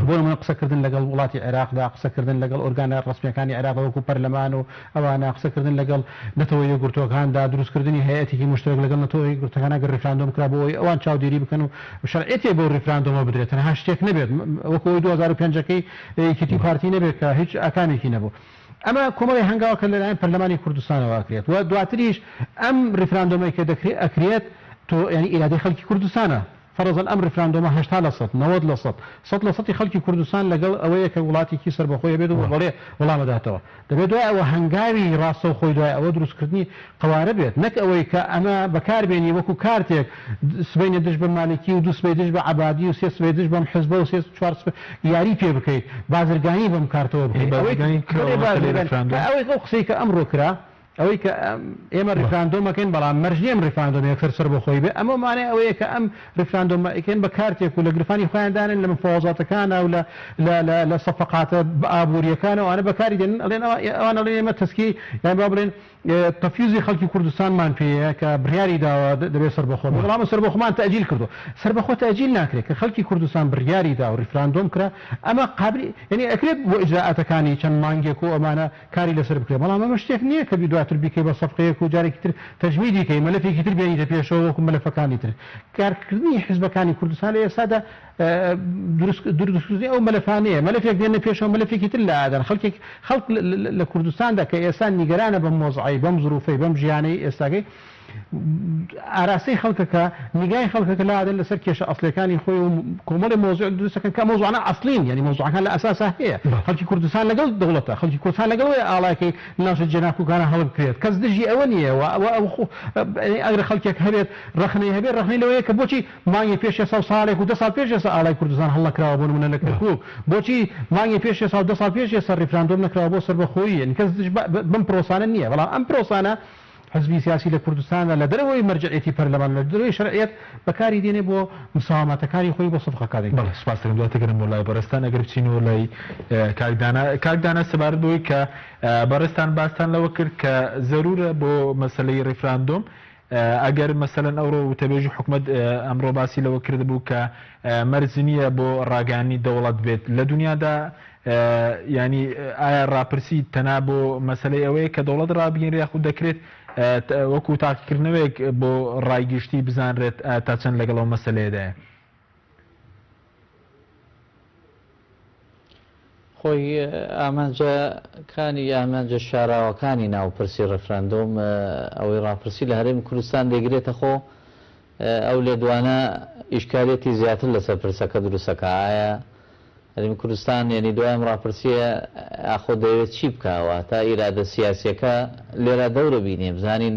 بۆ نموونە قسەکردن لەگەڵ وڵاتی عێراقدا، قسەکردن لەگەڵ ئۆرگانە ڕەسمییەکانی عێراقدا وەکو پەرلەمان و ئەوانە، قسەکردن لەگەڵ نەتەوە یەکگرتووەکاندا، دروستکردنی هەیئەتێکی موشتەرەک لەگەڵ نەتەوە یەکگرتووەکان ئەگەر ڕیفراندۆم کرا بۆ ئەوەی ئەوان چاودێری بکەن و شەرعیەتێک بەو ڕیفراندۆمە بدرێت، تەنها شتێک نەبێت وەکو ئەوەی 2005 ەکەی یەکێتی و پارتی نەبێت کە هیچ ئاکامێکی نەبوو. ئەمە کۆمەڵی هەنگاوە کە لەلایەن پەرلەمانی کوردستانەوە ئەکرێت و دواتریش ئەم ڕیفراندۆمەی کە دەکرێت ئەکرێت تۆ یانی ئیرادەی خەڵکی کوردستانە. فەرەزەن ئەم ڕیفراندۆمە 80 لە سەد، 90 لە سەد، 100 لە سەدی خەڵکی کوردستان لەگەڵ ئەوەیە کە وڵاتێکی سەربەخۆی هەبێت و بەڵێ وەڵام ئەداتەوە. دەبێت دوای ئەوە هەنگاوی ڕاستەوخۆی دوای ئەوە دروستکردنی قەوارە بێت نەک ئەوەی کە ئەمە بەکاربێنی وەکو کارتێک سبەینێ دژ بە مالکی و دوو سبەی دژ بە عەبادی و سێ سبەی دژ بەم حزبە و سێ چوار سبەی یاری پێ بکەیت بازرگانی بەم کارتەوە بکەیت ئەوەی بازرگانی کراوە بەڵێ مەسەلەی بازرگانی ڕیفراندۆم؟ ئەوەی ئەو قسەی کە ئەمڕۆ کرا ئەوەی کە ئێمە ڕیفراندۆم ئەکەین بەڵام مەرج نییە ئەم ڕیفراندۆمە یەکسەر سەربەخۆیی بێت ئەمە مانای ئەوەیە کە ئەم ڕیفراندۆمە ئەیکەن بە کارتێک و لە گرفانی خۆیان دانێن لە مفاوەزاتەکانا و لە لە لە لە سەفەقاتە ئابوورییەکان و ئەوانە بەکاری دێنن ئەڵێن ئەوان ئەڵێن ئێمە تەسکی یان با بڵێن تەفیزی خەڵکی کوردستانمان پێیە کە بڕیاری داوە دەبێت سەربەخۆ بێت بەڵام سەربەخۆمان تەئجیل کردووە سەربەخۆ تەئجیل ناکرێت کە خەڵکی کوردستان بڕیاری دا و ڕیفراندۆم کرا ئەمە قابلی یانی ئەکرێت بۆ ئیجرائاتەکانی چەند مانگێک و ئەمانە کاری لەسەر بکرێت بەڵام ئەمە شتێک نییە کە دواتر بیکەی بە سەفقەیەک و جارێکی تر تەجمیدی کەی مەلەفێکی تر بێنیتە پێشەوە وەکو مەلەفەکانی تر کارکردنی حزبەکانی کوردستان لە ئێستادا دروستکردنی ئەو مەلەفانەیە مەلەفێک دێنە پێشەوە مەلەفێکی تر لادەن خەڵکێک خەڵک لە کوردستاندا کە ئێستا نیگەرانە بەم وەزعەی بەم زروفەی بەم ژیانەی ئێستاکەی ئاراستەی خەڵکەکە، نیگای خەڵکەکە لادەن لەسەر کێشە ئەسڵیەکانی خۆی و کۆمەڵێ مەوزوع دروست دەکەن کە مەوزوعانە ئەسڵین، یانی مەوزوعەکان لە ئەساسا هەیە، خەڵکی کوردستان لەگەڵ دەوڵەتە، خەڵکی کوردستان لەگەڵ ئەوەیە ئاڵاکەی لە ناوچە جێناکۆکانە هەڵبکرێت، کەس دژی ئەوە نییە و ئەگەر خەڵکێک هەبێت ڕەخنەی هەبێت ڕەخنەی لەوەیە کە بۆچی مانگی پێش ئێستا و ساڵێک و دە ساڵ پێش ئێستا ئاڵای کوردستان هەڵنەکراوە بۆ نمونە لە کەرکوک، بۆچی مانگی پێش ئێستا و دە ساڵ پێش ئێستا ڕیفراندۆم نەکراوە بۆ سەربەخۆیی، یانی کەس دژ بەم پرۆسانە نییە، بەڵام ئەم پرۆسانە حزبی سیاسی لە کوردستاندا لە دەرەوەی مەرجەعیەتی پەرلەمان، لە دەرەوەی شەرعیەت بەکاری دێنێ بۆ مساواماتەکانی خۆی بۆ سەفقەکانی بەڵێ خۆی. سوپاست دەکەم. دواتر گەرم بۆ لای بەڕێزتان ئەگەر بچینەوە لای کاک دانا. کاک دانا سەبارەت بەوەی کە بەڕێزتان باستان لەوە کرد کە زەرورە بۆ مەسەلەی ڕیفراندۆم ئەگەر مەسەلەن ئەوڕۆ وتەبێژی حکومەت ئەمڕۆ باسی لەوە کردبوو کە مەرج نییە بۆ ڕاگەیاندنی دەوڵەت بێت لە دونیادا یانی ئایا ڕاپرسی تەنها بۆ مەسەلەی ئەوەیە کە دەوڵەت ڕابگەینرێ یاخود دەکرێت وەکو تاقیکردنەوەیەک بۆ ڕای گشتی بزانرێت تا چەند لەگەڵ ئەو مەسەلەیەدایە؟ خۆی ئامانجەکانی ئامانجە شاراوەکانی ناو پرسی ڕێفراندۆم ئەوەی ڕاپرسی لە هەرێمی کوردستان دەیگرێتە خۆ ئەو لێدوانە ئیشکالیەتی زیاتر لەسەر پرسەکە دروستەکا ئایا هەرێمی کوردستان یەنی دوای ئەم ڕاپرسیە ئاخۆ دەیەوێت چی بکا واتە ئیرادە سیاسیەکە لێرا دەورە بینێ بزانین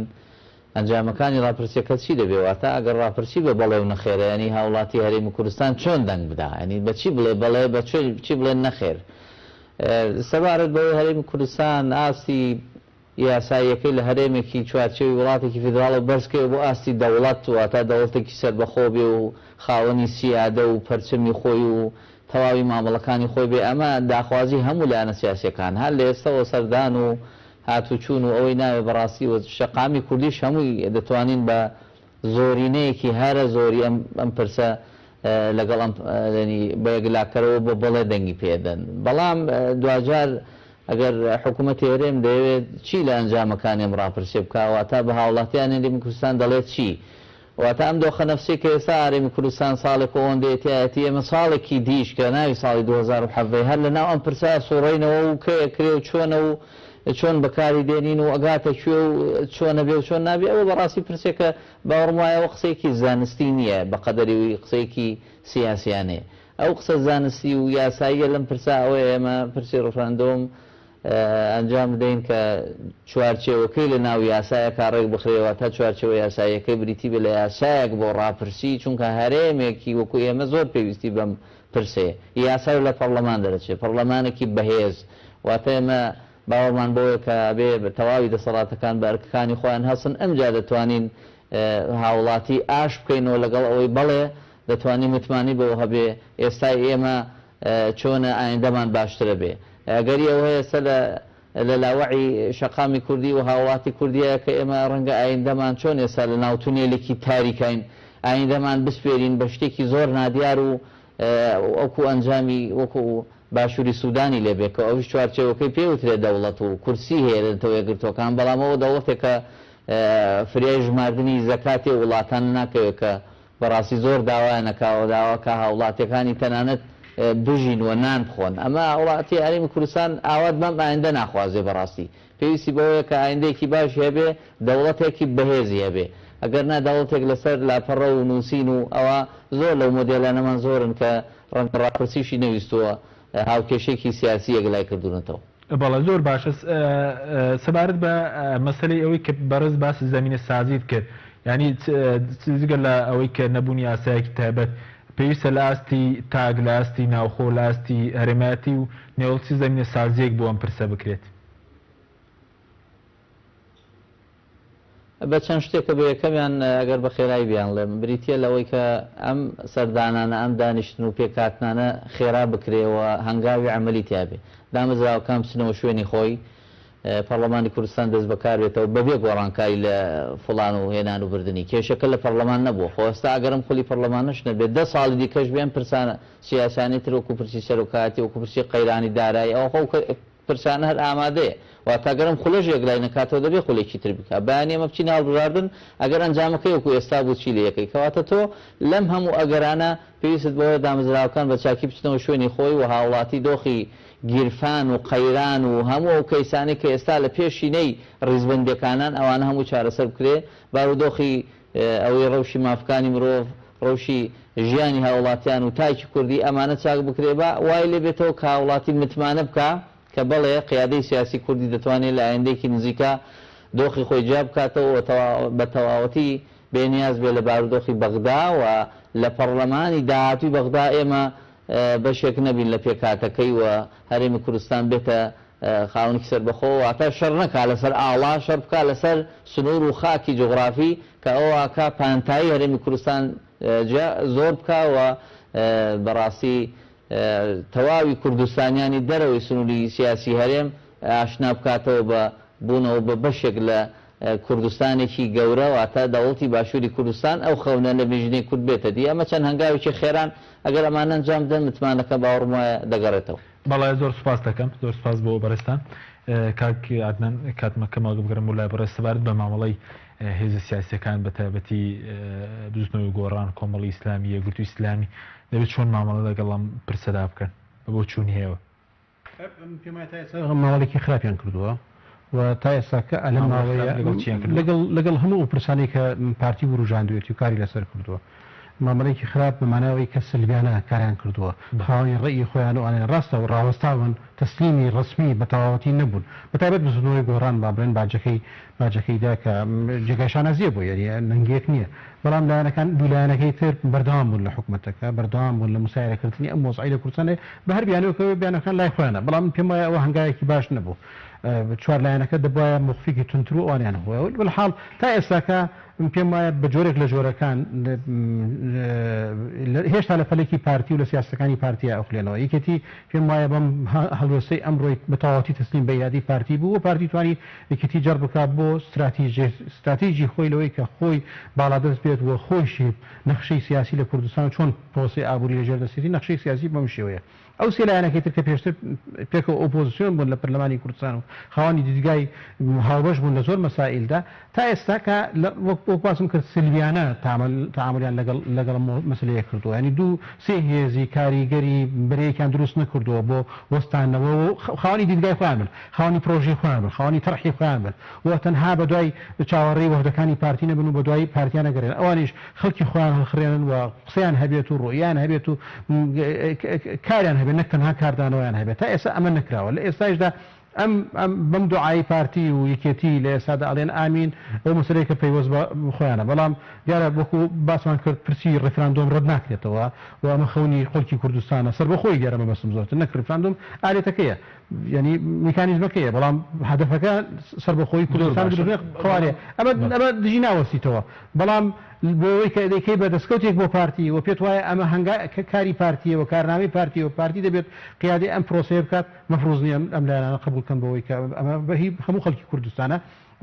ئەنجامەکانی ڕاپرسیەکە چی دەبێ واتە ئەگەر ڕاپرسی بە بەڵێ و نەخێرە یەنی هاوڵاتی هەرێمی کوردستان چۆن دەنگ بدا یەنی بە چی بڵێ بەڵێ بە چی بڵێ نەخێر سەبارەت بەوەی هەرێمی کوردستان ئاستی یاساییەکەی لە هەرێمێکی چوارچێوەی وڵاتێکی فیدراڵەوە بەرزکەیەوە بۆ ئاستی دەوڵەت، واتە دەوڵەتێکی سەربەخۆ بێ و خاوەنی سیادە و پەرچەمی خۆی و تەواوی مامەڵەکانی خۆی بێ، ئەمە داخوازی هەموو لایەنە سیاسییەکان هەر لە ئێستەوە سەردان و هاتوچوون و ئەوەی ناوێ بەڕاستی و شەقامی کوردیش هەمووی دەتوانین بە زۆرینەیەکی هەرە زۆری ئەم ئەم پرسە لەگەڵ ئەم بە یەکلاکەرەوە بە بەڵێ دەنگی پێدەن بەڵام دواجار ئەگەر حکوومەتی هەرێم دەیەوێت چی لە ئەنجامەکانی ئەم ڕاپرسیە بکا واتە بە هاوڵاتیانی هەرێمی کوردستان دەڵێت چی؟ واتە ئەم دۆخە نەفسیە کە ئێستا هەرێمی کوردستان ساڵێک و ئەوەندەیە تیایەتی ئێمە ساڵێکی دیش کە ناوی ساڵی 2017 هەر لە ناو ئەم پرسە ئەسوڕێینەوە و کەی ئەکرێ و چۆنە و چۆن بەکاری دێنین و ئەگاتە کوێ و چۆن ئەبێ و چۆن نابێ ئەوە بەڕاستی پرسێکە باوەڕم وایە ئەوە قسەیەکی زانستی نییە بە قەدەری قسەیەکی سیاسیانەیە. ئەو قسە زانستی و یاساییە لەم پرسە ئەوەیە ئێمە پرسی ڕفراندۆم ئەنجام بدەین کە چوارچێوەکەی لە ناو یاسایەکا ڕێک بخرێ واتە چوارچێوە یاساییەکەی بریتی بێ لە یاسایەک بۆ ڕاپرسی چونکە هەرێمێکی وەکو ئێمە زۆر پێویستی بەم پرسەیە یاسای لە پەڕلەمان دەرەچێ پەڕلەمانێکی بەهێز واتە ئێمە باوەڕمان بەوەیە کە ئەبێ تەواوی دەسەڵاتەکان بە ئەرکەکانی خۆیان هەستن ئەمجا دەتوانین هاوڵاتی ئاش بکەینەوە لەگەڵ ئەوەی بەڵێ دەتوانی متمانەی بەوە هەبێ ئێستای ئێمە چۆنە ئایندەمان باشترە بێ. ئەگەری ئەوە هەیە ئێستا لە لە لاوەعی شەقامی کوردی و هاوڵاتی کوردیە کە ئێمە ڕەنگە ئایندەمان چۆن ئێستا لە ناو تونێلێکی تاریکاین ئایندەمان بسپێرین بە شتێکی زۆر نادیار و وەکو ئەنجامی وەکو باشوری سودانی لێ بێ کە ئەویش چوارچێوەکەی پێ وترێ دەوڵەت و کورسی هەیە لە نەتەوە یەکگرتووەکان بەڵام ئەوە دەوڵەتێکە فریای ژماردنی زەکاتی وڵاتان ناکەوێ کە بەڕاستی زۆر داوایان ئەکا و داوا کا هاوڵاتیەکانی تەنانەت بژین و نان بخۆن ئەمە هاوڵاتی هەرێمی کوردستان ئاوات بەم ئایندە ناخوازێ بەڕاستی پێویستی بەوەیە کە ئایندەیەکی باشی هەبێ دەوڵەتێکی بەهێزی هەبێ. ئەگەر نا دەوڵەتێک لەسەر لاپەڕە و نووسین و ئەوە زۆر لەو مۆدێلانەمان زۆرن کە ڕەنگە ڕاپرسیشی نەویستووە هاوکێشەیەکی سیاسی یەکلای کردوونەتەوە. بەڵێ زۆر باشە سەبارەت بە مەسەلەی ئەوەی کە بەڕێز باسی زەمینە سازیت کرد یانی جگە لە ئەوەی کە نەبوونی یاسایەکی تایبەت پێویستە لە ئاستی تاک لە ئاستی ناوخۆ لە ئاستی هەرێمایەتی و نێوەڵتی زەمینە سازیەک بۆ ئەم پرسە بکرێت. بە چەند شتێکە بە یەکەمیان ئەگەر بە خێرایی بیانڵێم بریتیە لەوەی کە ئەم سەردانانە ئەم دانیشتن و پێکهاتنانە خێرا بکرێ و هەنگاوی عەمەلی تیا بێ دامەزراوەکان بچنەوە شوێنی خۆی پەڕلەمانی کوردستان دەست بەکار بێتەوە بەبێ گۆڕانکاری لە فڵان و هێنان و بردنی کێشەکە لە پەڕلەمان نەبووە خۆ ئێستا ئەگەر ئەم خولی پەڕلەمانەش نەبێت دە ساڵی دیکەش بێ ئەم پرسانە سیاسیانەی تر وەکو پرسی سەرۆکایەتی وەکو پرسی قەیرانی دارایی ئەوە خۆ پرسانە هەر ئامادەیە. واتە گەر ئەم خولەش یەکلای نەکاتەوە دەبێ خولێکی تر بکا. بەیانی ئێمە بچینە هەڵبژاردن ئەگەر ئەنجامەکەی وەکو ئێستا بوو چی لێ یەکەی. کەواتە تۆ لەم هەموو ئەگەرانە پێویستت بەوەیە دامەزراوەکان بە چاکی بچنەوە شوێنی خۆی و هاوڵاتی دۆخی گیرفان و قەیران و هەموو ئەو کەیسانەی کە ئێستا لە پێشینەی ڕیزبەندیەکانان ئەوانە هەموو چارەسەر بکرێ بارودۆخی ئەوەی ڕەوشی مافکانی مرۆڤ، ڕەوشی ژیانی هاوڵاتیان و تاکی کوردی ئەمانە چاک بکرێ با وای لێ بێتەوە کە هاوڵاتی متمانە بکا کە بەڵێ قیادەی سیاسی کوردی دەتوانێ لە ئایندەیەکی نزیکا دۆخی خۆی جیا بکاتەوە و بە تەواوەتی بێ نیاز بێ لە بارودۆخی بەغدا و لە پەڕلەمانی داهاتووی بەغدا ئێمە بەشێک نەبین لە پێکهاتەکەی و هەرێمی کوردستان بێتە خاوەنێکی سەربەخۆ واتە شەڕ نەکا لەسەر ئاڵا شەڕ بکا لەسەر سنوور و خاکی جوغرافی کە ئەوە ئەکا پانتایی هەرێمی کوردستان جیا زۆر بکا و بەڕاستی تەواوی کوردستانیانی دەرەوەی سنووری سیاسی هەرێم ئاشنا بکاتەوە بە بوونەوە بە بەشێک لە کوردستانێکی گەورە واتە دەوڵەتی باشووری کوردستان ئەو خەونە لە مێژینەی کورد بێتە دی ئەمە چەند هەنگاوێکی خێران ئەگەر ئەمانە ئەنجام بدەن متمانەکە باوەڕم وایە دەگەڕێتەوە. بەڵێ زۆر سوپاست دەکەم زۆر سوپاس بۆ بەڕێزتان کاک عەدنان کاتمە کەماگە بگەڕێم بۆ لای بەڕێز سەبارەت بە مامەڵەی هێزە سیاسیەکان بە تایبەتی بزوتنەوەی گۆڕان کۆمەڵی ئیسلامی یەکگرتووی ئیسلامی دەبێت چۆن مامەڵە لەگەڵ ئەم پرسەدا بکەن بە بۆچوونی ئێوە؟ پێم وایە تا ئێستا مامەڵێکی خراپیان کردووە و تا ئێستا کە لەم ماوەیە لەگەڵ لەگەڵ هەموو ئەو پرسانەی کە پارتی وروژاندوێتی و کاری لەسەر کردووە مامەڵەیەکی خراپ بە مانای ئەوەی کە سلبیانە کاریان کردووە خاوەنی ڕەئی خۆیان و ئەوانەی ڕاستە و ڕاوەستاون تەسلیمی ڕەسمی بە تەواوەتی نەبوون بە تایبەت بزوتنەوەی گۆڕان با بڵێن باجەکەی باجەکەی دا کە جێگای شانازیە بۆی یانی نەنگیەک نیە بەڵام لایەنەکان دوو لایەنەکەی تر بەردەوام بوون لە حکومەتەکە بەردەوام بوون لە مسایرەکردنی ئەم وەزعەی لە کوردستان هەیە بە هەر بیانووێکەوە بیانووەکان لای خۆیانە بەڵام من پێم وایە ئەوە هەنگاوێکی باش نەبوو چوار لایەنەکە دەبوایە موقفێکی توندتر و ئەوانیان هەبوایە بەلحاڵ تا ئێستاکە من پێم وایە بە جۆرێک لە جۆرەکان هێشتا لە پەلێکی پارتی و لە سیاسەتەکانی پارتییا ئەخولێنەوە. یەکێتی پێم وایە بەم هەڵوێستەی ئەمڕۆی بە تەواوەتی تەسلیم بە ئیرادەی پارتی بوو و پارتی توانی یەکێتی جەڕ بکا بۆ ستراتیجی خۆی لەوەی کە خۆی باڵادەست بێت و خۆیشی نەخشەی سیاسی لە کوردستان و چۆن پرۆسەی ئابووری لە ژێر دەستێتی نەخشەی سیاسی بەم شێوەیە ئەو سێ لایەنەکەی تر کە پێشتر پێکەوە ئۆپۆزسیۆن بوون لە پەرلەمانی کوردستان و خاوەنی دیدگای هاوبەش بوون لە زۆر مەسائیلدا تا ئێستا کە وەک وەک باسم کرد سلبیانە تەعامولیان لەگەڵ لەگەڵ ئەم مەسەلەیە کردووە یانی دوو سێ هێزی کاریگەری بەرەیەکیان دروست نەکردووە بۆ وەستانەوە و خاوەنی دیدگای خۆیان بن خاوەنی پرۆژەی خۆیان بن خاوەنی تەرحی خۆیان بن و تەنها بەدوای چاوەڕێی وەفدەکانی پارتی نەبن و بەدوای پارتیا نەگەرێن ئەوانیش خەڵکی خۆیان هەڵخرێنن و قسەیان هەبێت و ڕوئیایان هەبێت و کاریان هەبێت نەک تەنها کاردانەوەیان هەبێت تا ئێستا ئەمە نەکراوە لە ئێستایشدا ئەم ئەم بەم دوعای پارتی و یەکێتی لە ئێستادا ئەڵێن ئامین ئەو مەسەلەیە کە پەیوەست بە خۆیانە بەڵام دیارە وەکو باسمان کرد پرسی ڕیفراندۆم ڕەت ناکرێتەوە و ئەمە خەونی خەڵکی کوردستانە سەربەخۆی دیارە مەبەستم زۆرتر نەک ڕیفراندۆم ئالێتەکەیە یانی میکانیزمەکەیە بەڵام هەدەفەکە سەربەخۆیی کوردستان دروست قوارێ ئەمە ئەمە دژی ناوەستیتەوە بەڵام بۆ ئەوەی کە دەیکەی بە دەستکەوتێک بۆ پارتی و پێت وایە ئەمە هەنگا کاری پارتیە و کارنامەی پارتی و پارتی دەبێت قیادەی ئەم پرۆسەیە بکات مەفروز نییە ئەم لایەنانە قبوڵ کەن بەوەی کە ئەمە بە هی هەموو خەڵکی کوردستانە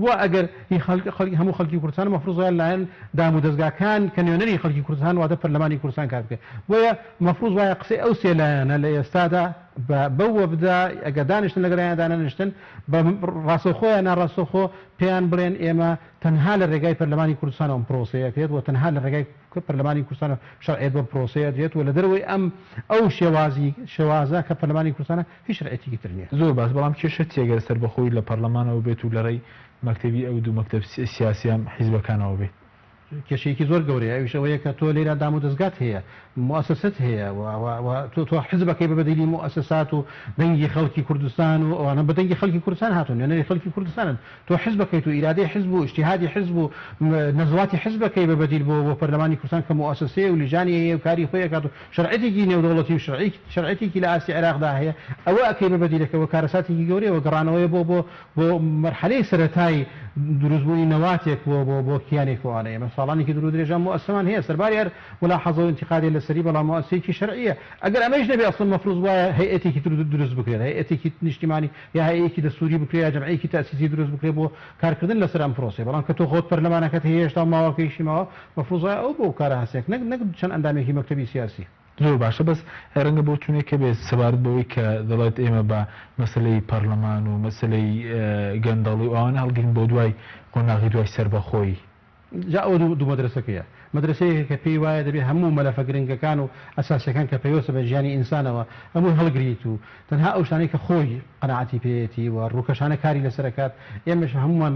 و ئەگەر هی خەڵک خەڵکی هەموو خەڵکی کوردستانە مەفروز وایە لایەن دام و دەزگاکان کە نوێنەری خەڵکی کوردستان واتە پەرلەمانی کوردستان کار بکەن بۆیە مەفروز وایە قسەی ئەو سێ لایەنە لە ئێستادا بە بەو وەفدە ئەگەر دانیشتن لەگەڵیان دانەنیشتن بە ڕاستەوخۆ یان ناڕاستەوخۆ پێیان بڵێن ئێمە تەنها لە رێگای پەرلەمانی کوردستانەوە ئەم پرۆسەیە ئەکرێت و تەنها لە رێگای پەرلەمانی کوردستانەوە شەرعیەت بەم پرۆسەیە ئەدرێت و لە دەرەوەی ئەم ئەو شێوازی شێوازە کە پەرلەمانی کوردستانە هیچ شەرعیەتێکی تر نیە. زۆر باش بەڵام کێشە چیە گەر سەربەخۆیی لە پەڕلەمانەوە بێت و لە ڕێی مەکتەبی ئەو دوو مەکتەب سیاسیە حیزبەکانەوە بێت؟ کێشەیەکی زۆر گەورەیە ئەویش ئەوەیە کە تۆ لێرە دام و دەزگات هەیە، موئەسەسەت هەیە و و و تۆ تۆ حزبەکەی بە بەدیلی موئەسەسات و دەنگی خەڵکی کوردستان و ئەوانە بە دەنگی خەڵکی کوردستان هاتوون نوێنەری خەڵکی کوردستانن تۆ حزبەکەیت و ئیرادەی حزب و ئیجتیهادی حزب و نەزواتی حزبەکەی بە بەدیل بۆ بۆ پەرلەمانی کوردستان کە موئەسەسەیە و لیژانی هەیە و کاری خۆی ئەکات و شەرعیەتێکی نێودەوڵەتی و شەرعیەتێکی لە ئاستی عێراقدا هەیە ئەوە ئەکەی بە بەدیلەکە و کارەساتێکی گەورەیە و گەڕانەوەیە بۆ بۆ بۆ مەرحەلەی سەرەتای دروستبوونی نەواتێک بۆ بۆ بۆ کیانێک و ئەوانە ئێمە ساڵانێکی دوور و درێژە موئەسەمان هەیە سەرباری هەر مولاحەزە و ئینتیقادێ لەسەری بەڵام موئەسەیەکی شەرعیە ئەگەر ئەمەیش نەبێ ئەسڵەن مەفروز وایە هەیئەتێکی تر دروست بکرێت هەیئەتێکی نیشتیمانی یا هەیئەیەکی دەستووری بکرێ یا جەمعیەکی تەئسیسی دروست بکرێ بۆ کارکردن لەسەر ئەم پرۆسەیە بەڵام کە تۆ خۆت پەرلەمانەکەت هەیە هێشتا و ماوەکەیشی ماوە مەفروز وایە ئەو بەو کارە هەستێک نەک نەک چەند ئەندامێکی مەکتەبی سیاسی. زۆر باشە بەس ڕەنگە بۆچوونێک هەبێت سەبارەت بەوەی کە دەڵێت ئێمە بە مەسەلەی پەرلەمان و مەسەلەی گەندەڵی و ئەوانە هەڵگرین بۆ دوای قۆناغی دوای سەربەخۆیی. جا ئەوە دوو مەدرەسەکەیە. مەدرەسەیەکە کە پێی وایە دەبێ هەموو مەلەفە گرنگەکان و ئەساسیەکان کە پەیوەستە بە ژیانی ئینسانەوە هەمووی هەڵگریت و تەنها ئەو شتانەی کە خۆی قەناعەتی پێیەتی و ڕووکەشانە کاری لەسەر ئەکات ئێمەش هەموومان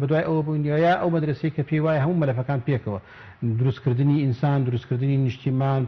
بەدوای ئەوە بووین یا ئەو مەدرەسەی کە پێی وایە هەموو مەلەفەکان پێکەوە دروستکردنی ئینسان، دروستکردنی نیشتیمان،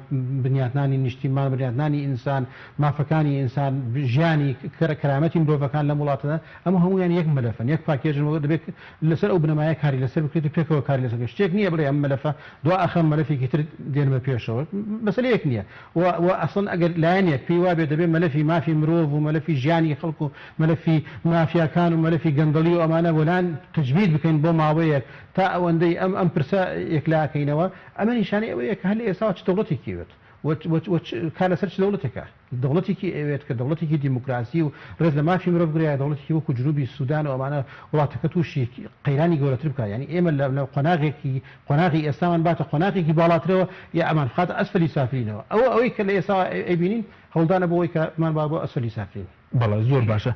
بنیاتنانی نیشتیمان، بنیاتنانی ئینسان، مافەکانی ئینسان، ژیانی کەرامەتی مرۆڤەکان لەم وڵاتەدا، ئەمە هەموویان یەک مەلەفن، یەک پاکێجن و دەبێت لەسەر ئەو بنەمایە کاری لەسەر بکرێت و پێکەوە کاری لەسەر بکرێت. شتێک نییە بڵێ ئەم مەلەفە دوا ئەخەم مەلەفێکی تر دێنمە پێشەوە، مەسەلەیەک نییە و و ئەسڵەن ئەگەر لایەنێک پێی وابێت دەبێت مەلەفی مافی مرۆڤ و مەلەفی ژیانی خەڵک و مەلەفی مافیاکان و مەلەفی گەندەڵی و ئەمانە وەلان تەجمید بکەین بۆ ماوەیەک تا ئەوەندەی ئەم ئەم پرسە یەکلاکەینەوە، ئەمە نیشانەی ئەوەیە کە هەر لە ئێستاوە چ دەوڵەتێکی ئەوێت و و چ کار لەسەر چ دەوڵەتێکە. دەوڵەتێکی ئەوێت کە دەوڵەتێکی دیموکراسی و ڕێز لە مافی مرۆڤ بگرێ یا دەوڵەتێکی وەکو جنوبی سودان و ئەمانە وڵاتەکە تووشی قەیرانی گەورەتر بکات. یانی ئێمە لە لە قۆناغێکی قۆناغی ئێستامان باتە قۆناغێکی باڵاترەوە یا ئەمان بخاتە ئەسفەلی سافلینەوە. ئەوە ئەوەی کە لە ئێستاوە ئەیبینین هەوڵدانە بۆ ئەوەی کە بمانبا بۆ ئەسفەلی سافلین. بەڵێ زۆر باشە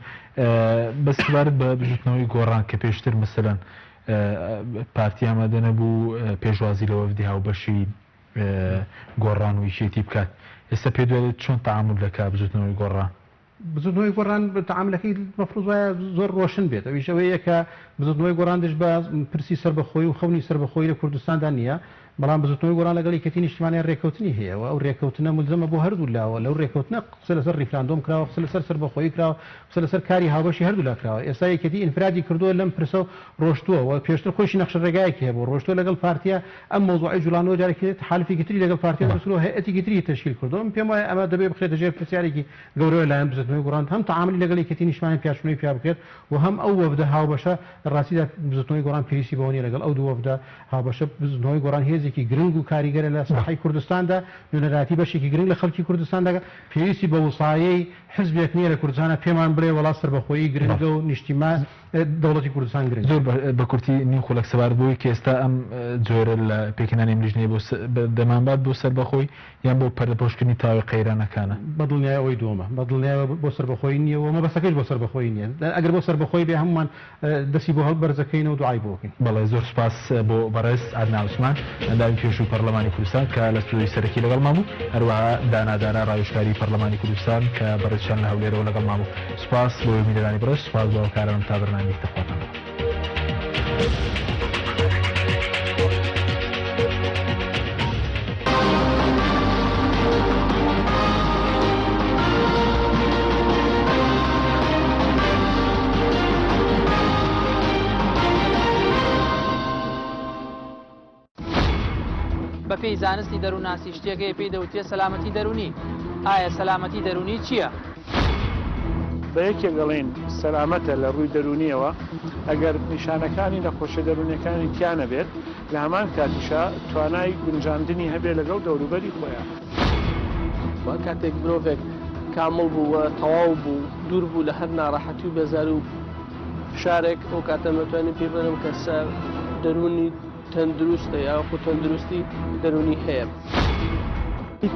بەس سەبارەت بە بزوتنەوەی گۆڕان کە پێشتر مەسەلەن پارتی ئامادە نەبوو پێشوازی لە وەفدی هاوبەشی گۆڕان و یەکێتی بکات ئێستا پێ دوێت چۆن تەعامول دەکات بزوتنەوەی گۆڕان؟ بزوتنەوەی گۆڕان تەعاملەکەی مەفروز وایە زۆر ڕۆشن بێت ئەویش ئەوەیە کە بزوتنەوەی گۆڕان دژ بە پرسی سەربەخۆیی و خەونی سەربەخۆیی لە کوردستاندا نییە بەڵام بزوتنەوەی گۆڕان لەگەڵ یەکێتی نیشتیمانی رێککەوتنی هەیە و ئەو رێککەوتنە مولزەمە بۆ هەردوو لاوە، لەو رێککەوتنە قسە لەسەر ریفراندۆم کراوە، قسە لەسەر سەربەخۆیی کراوە، قسە لەسەر کاری هاوبەشی هەردوولا کراوە. ئێستا یەکێتی ئینفرادی کردووە لەم پرسە و رۆشتووە و پێشتر خۆیشی نەخشە رێگایەکی هەبوو، رۆشتووە لەگەڵ پارتیا ئەم مەوزوعەی جوڵاندووە، جارێکی تر تەحالوفێکی تری لەگەڵ پارتیا دروست کردووە، هەیئەتێکی تری تەشکیل کردووە. من پێم وایە ئەمە دەبێ بخرێتە ژێر پرسیارێکی گەورەوە لایەن بزوتنەوەی گۆڕان هەم تەعامولی لەگەڵ یەکێتی نیشتمانی پیاچوونەوەی پیا بکرێت و هەم ئەو وەفدە هاوبەشە لە ڕاستیدا بزوتنەوەی گۆڕان پێویستی بەوە نیە لەگەڵ ئەو دوو وەفدە هاوبەشە بزوتنەوەی گۆڕان هێزێکی گرنگ و کاریگەرە لە ساحەی کوردستاندا نوێنەرایەتی بەشێکی گرنگ لە خەڵکی کوردستان دەکات پێویستی بە وسایەی حزبێک نیە لە کوردستانا پێمان بڵێ وەڵا سەربەخۆیی گرنگە و نیشتیمان دەوڵەتی کوردستان گرنگە. زۆر بە کورتی نیو خولەک سەبارەت بەوەی کە ئێستا ئەم جۆرە لە پێکهێنانی ئەم لیژنەیە بۆ دەمانبات بۆ سەربەخۆی یان بۆ پەردەپۆشکردنی تەواوی قەیرانەکانە؟ بە دڵنیایی ئەوەی دووەمە. بە دڵنیایەوە بۆ سەربەخۆیی نییە و مەبەستەکەیش بۆ سەربەخۆیی نییە. ئەگەر بۆ سەربەخۆیی بێ هەموومان دەستی بۆ بەرزەکەینەوە و دوعای بۆ ئەکەین. بەڵێ زۆر سوپاس بۆ بەڕێز عەدنان عوسمان ئەندامی پێشووی پەڕلەمانی کوردستان کە لە ستۆدیۆی سەرەکی لەگەڵمان بوو، هەروەها دانا دارا ڕاوێژکاری پەڕلەمانی کوردستان کە بەڕێزیشیان لە هەولێرەوە لەگەڵمان بوو. سوپاس بۆ بینەرانی بەڕێز، سوپاس بۆ هاوکارانم تا بەرنامەیەکی تر خواتان لەگەڵ. بەپێی زانستی دەروونناسی شتێک هەیە پێی دەوترێت سەلامەتی دەروونی. ئایا سەلامەتی دەروونی چییە؟ بە یەکێک ئەڵێین سەلامەتە لە ڕووی دەروونییەوە ئەگەر نیشانەکانی نەخۆشیە دەروونیەکانی تیا نەبێت، لە هەمان کاتیشا توانای گونجاندنی هەبێت لەگەڵ دەوروبەری خۆیا. وە کاتێک مرۆڤێک کامڵ بوو و تەواو بوو، دوور بوو لە هەر ناڕەحەتی و بێزاری و فشارێک، ئەو کاتە مەتوانین پێی بڵێن کەسە دەروونی تەندروستە یاخود تەندروستی دەروونی هەیە.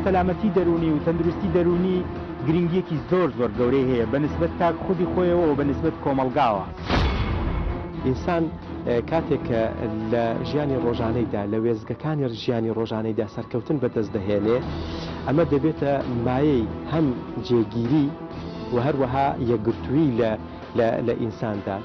سەلامەتی دەروونی و تەندروستی دەروونی گرنگییەکی زۆر زۆر گەورەی هەیە بە نسبەت تاک خودی خۆیەوە و بە نسبەت کۆمەڵگاوە. ئینسان کاتێک کە لە ژیانی ڕۆژانەیدا، لە وێستگەکانی ژیانی ڕۆژانەیدا سەرکەوتن بەدەست دەهێنێ، ئەمە دەبێتە مایەی هەم جێگیری و هەروەها یەکگرتوویی لە لە ئینساندا.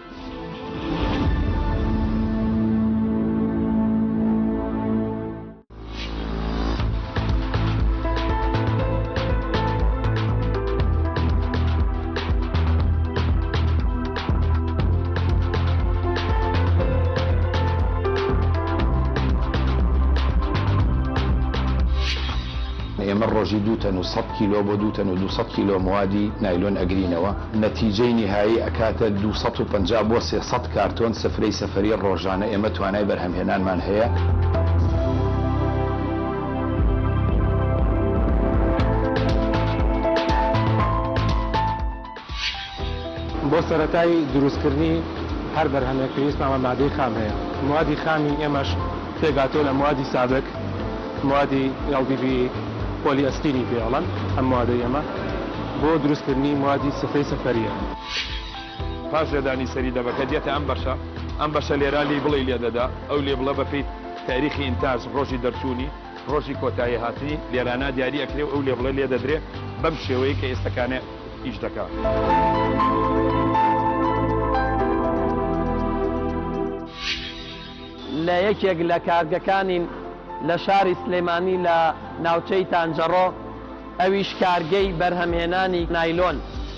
ئێمە ڕۆژی دوو تەن و سەد کیلۆ بۆ دوو تەن و 200 کیلۆ موادی نایلۆن ئەگرینەوە، نەتیجەی نیهایی ئەکاتە 250 بۆ 300 کارتۆن سفرەی سەفەری ڕۆژانە ئێمە توانای بەرهەمهێنانمان هەیە. بۆ سەرەتای دروستکردنی هەر بەرهەمێک پێویستمان بە مادەی خام هەیە، موادی خامی ئێمەش پێکهاتووە لە موادی سابک، موادی LDPE، پۆلی ئەستینی پێ ئەڵێن ئەم موادەی ئێمە بۆ دروستکردنی موادی سفرەی سەفەرییە. پاش لێدانی سەری دەبەکە دێتە ئەم بەشە، ئەم بەشە لێرا لیبڵی لێ دەدا، ئەو لیبڵە بە پێی تاریخی ئینتاج، ڕۆژی دەرچوونی، ڕۆژی کۆتایی هاتنی، لێرانا دیاری ئەکرێ و ئەو لێبڵە لێ دەدرێ بەم شێوەیەی کە ئێستەکانێ ئیش دەکا. لە یەکێک لە کارگەکانین لە شاری سلێمانی لە ناوچەی تانجەڕۆ، ئەویش کارگەی بەرهەمهێنانی نایلۆن.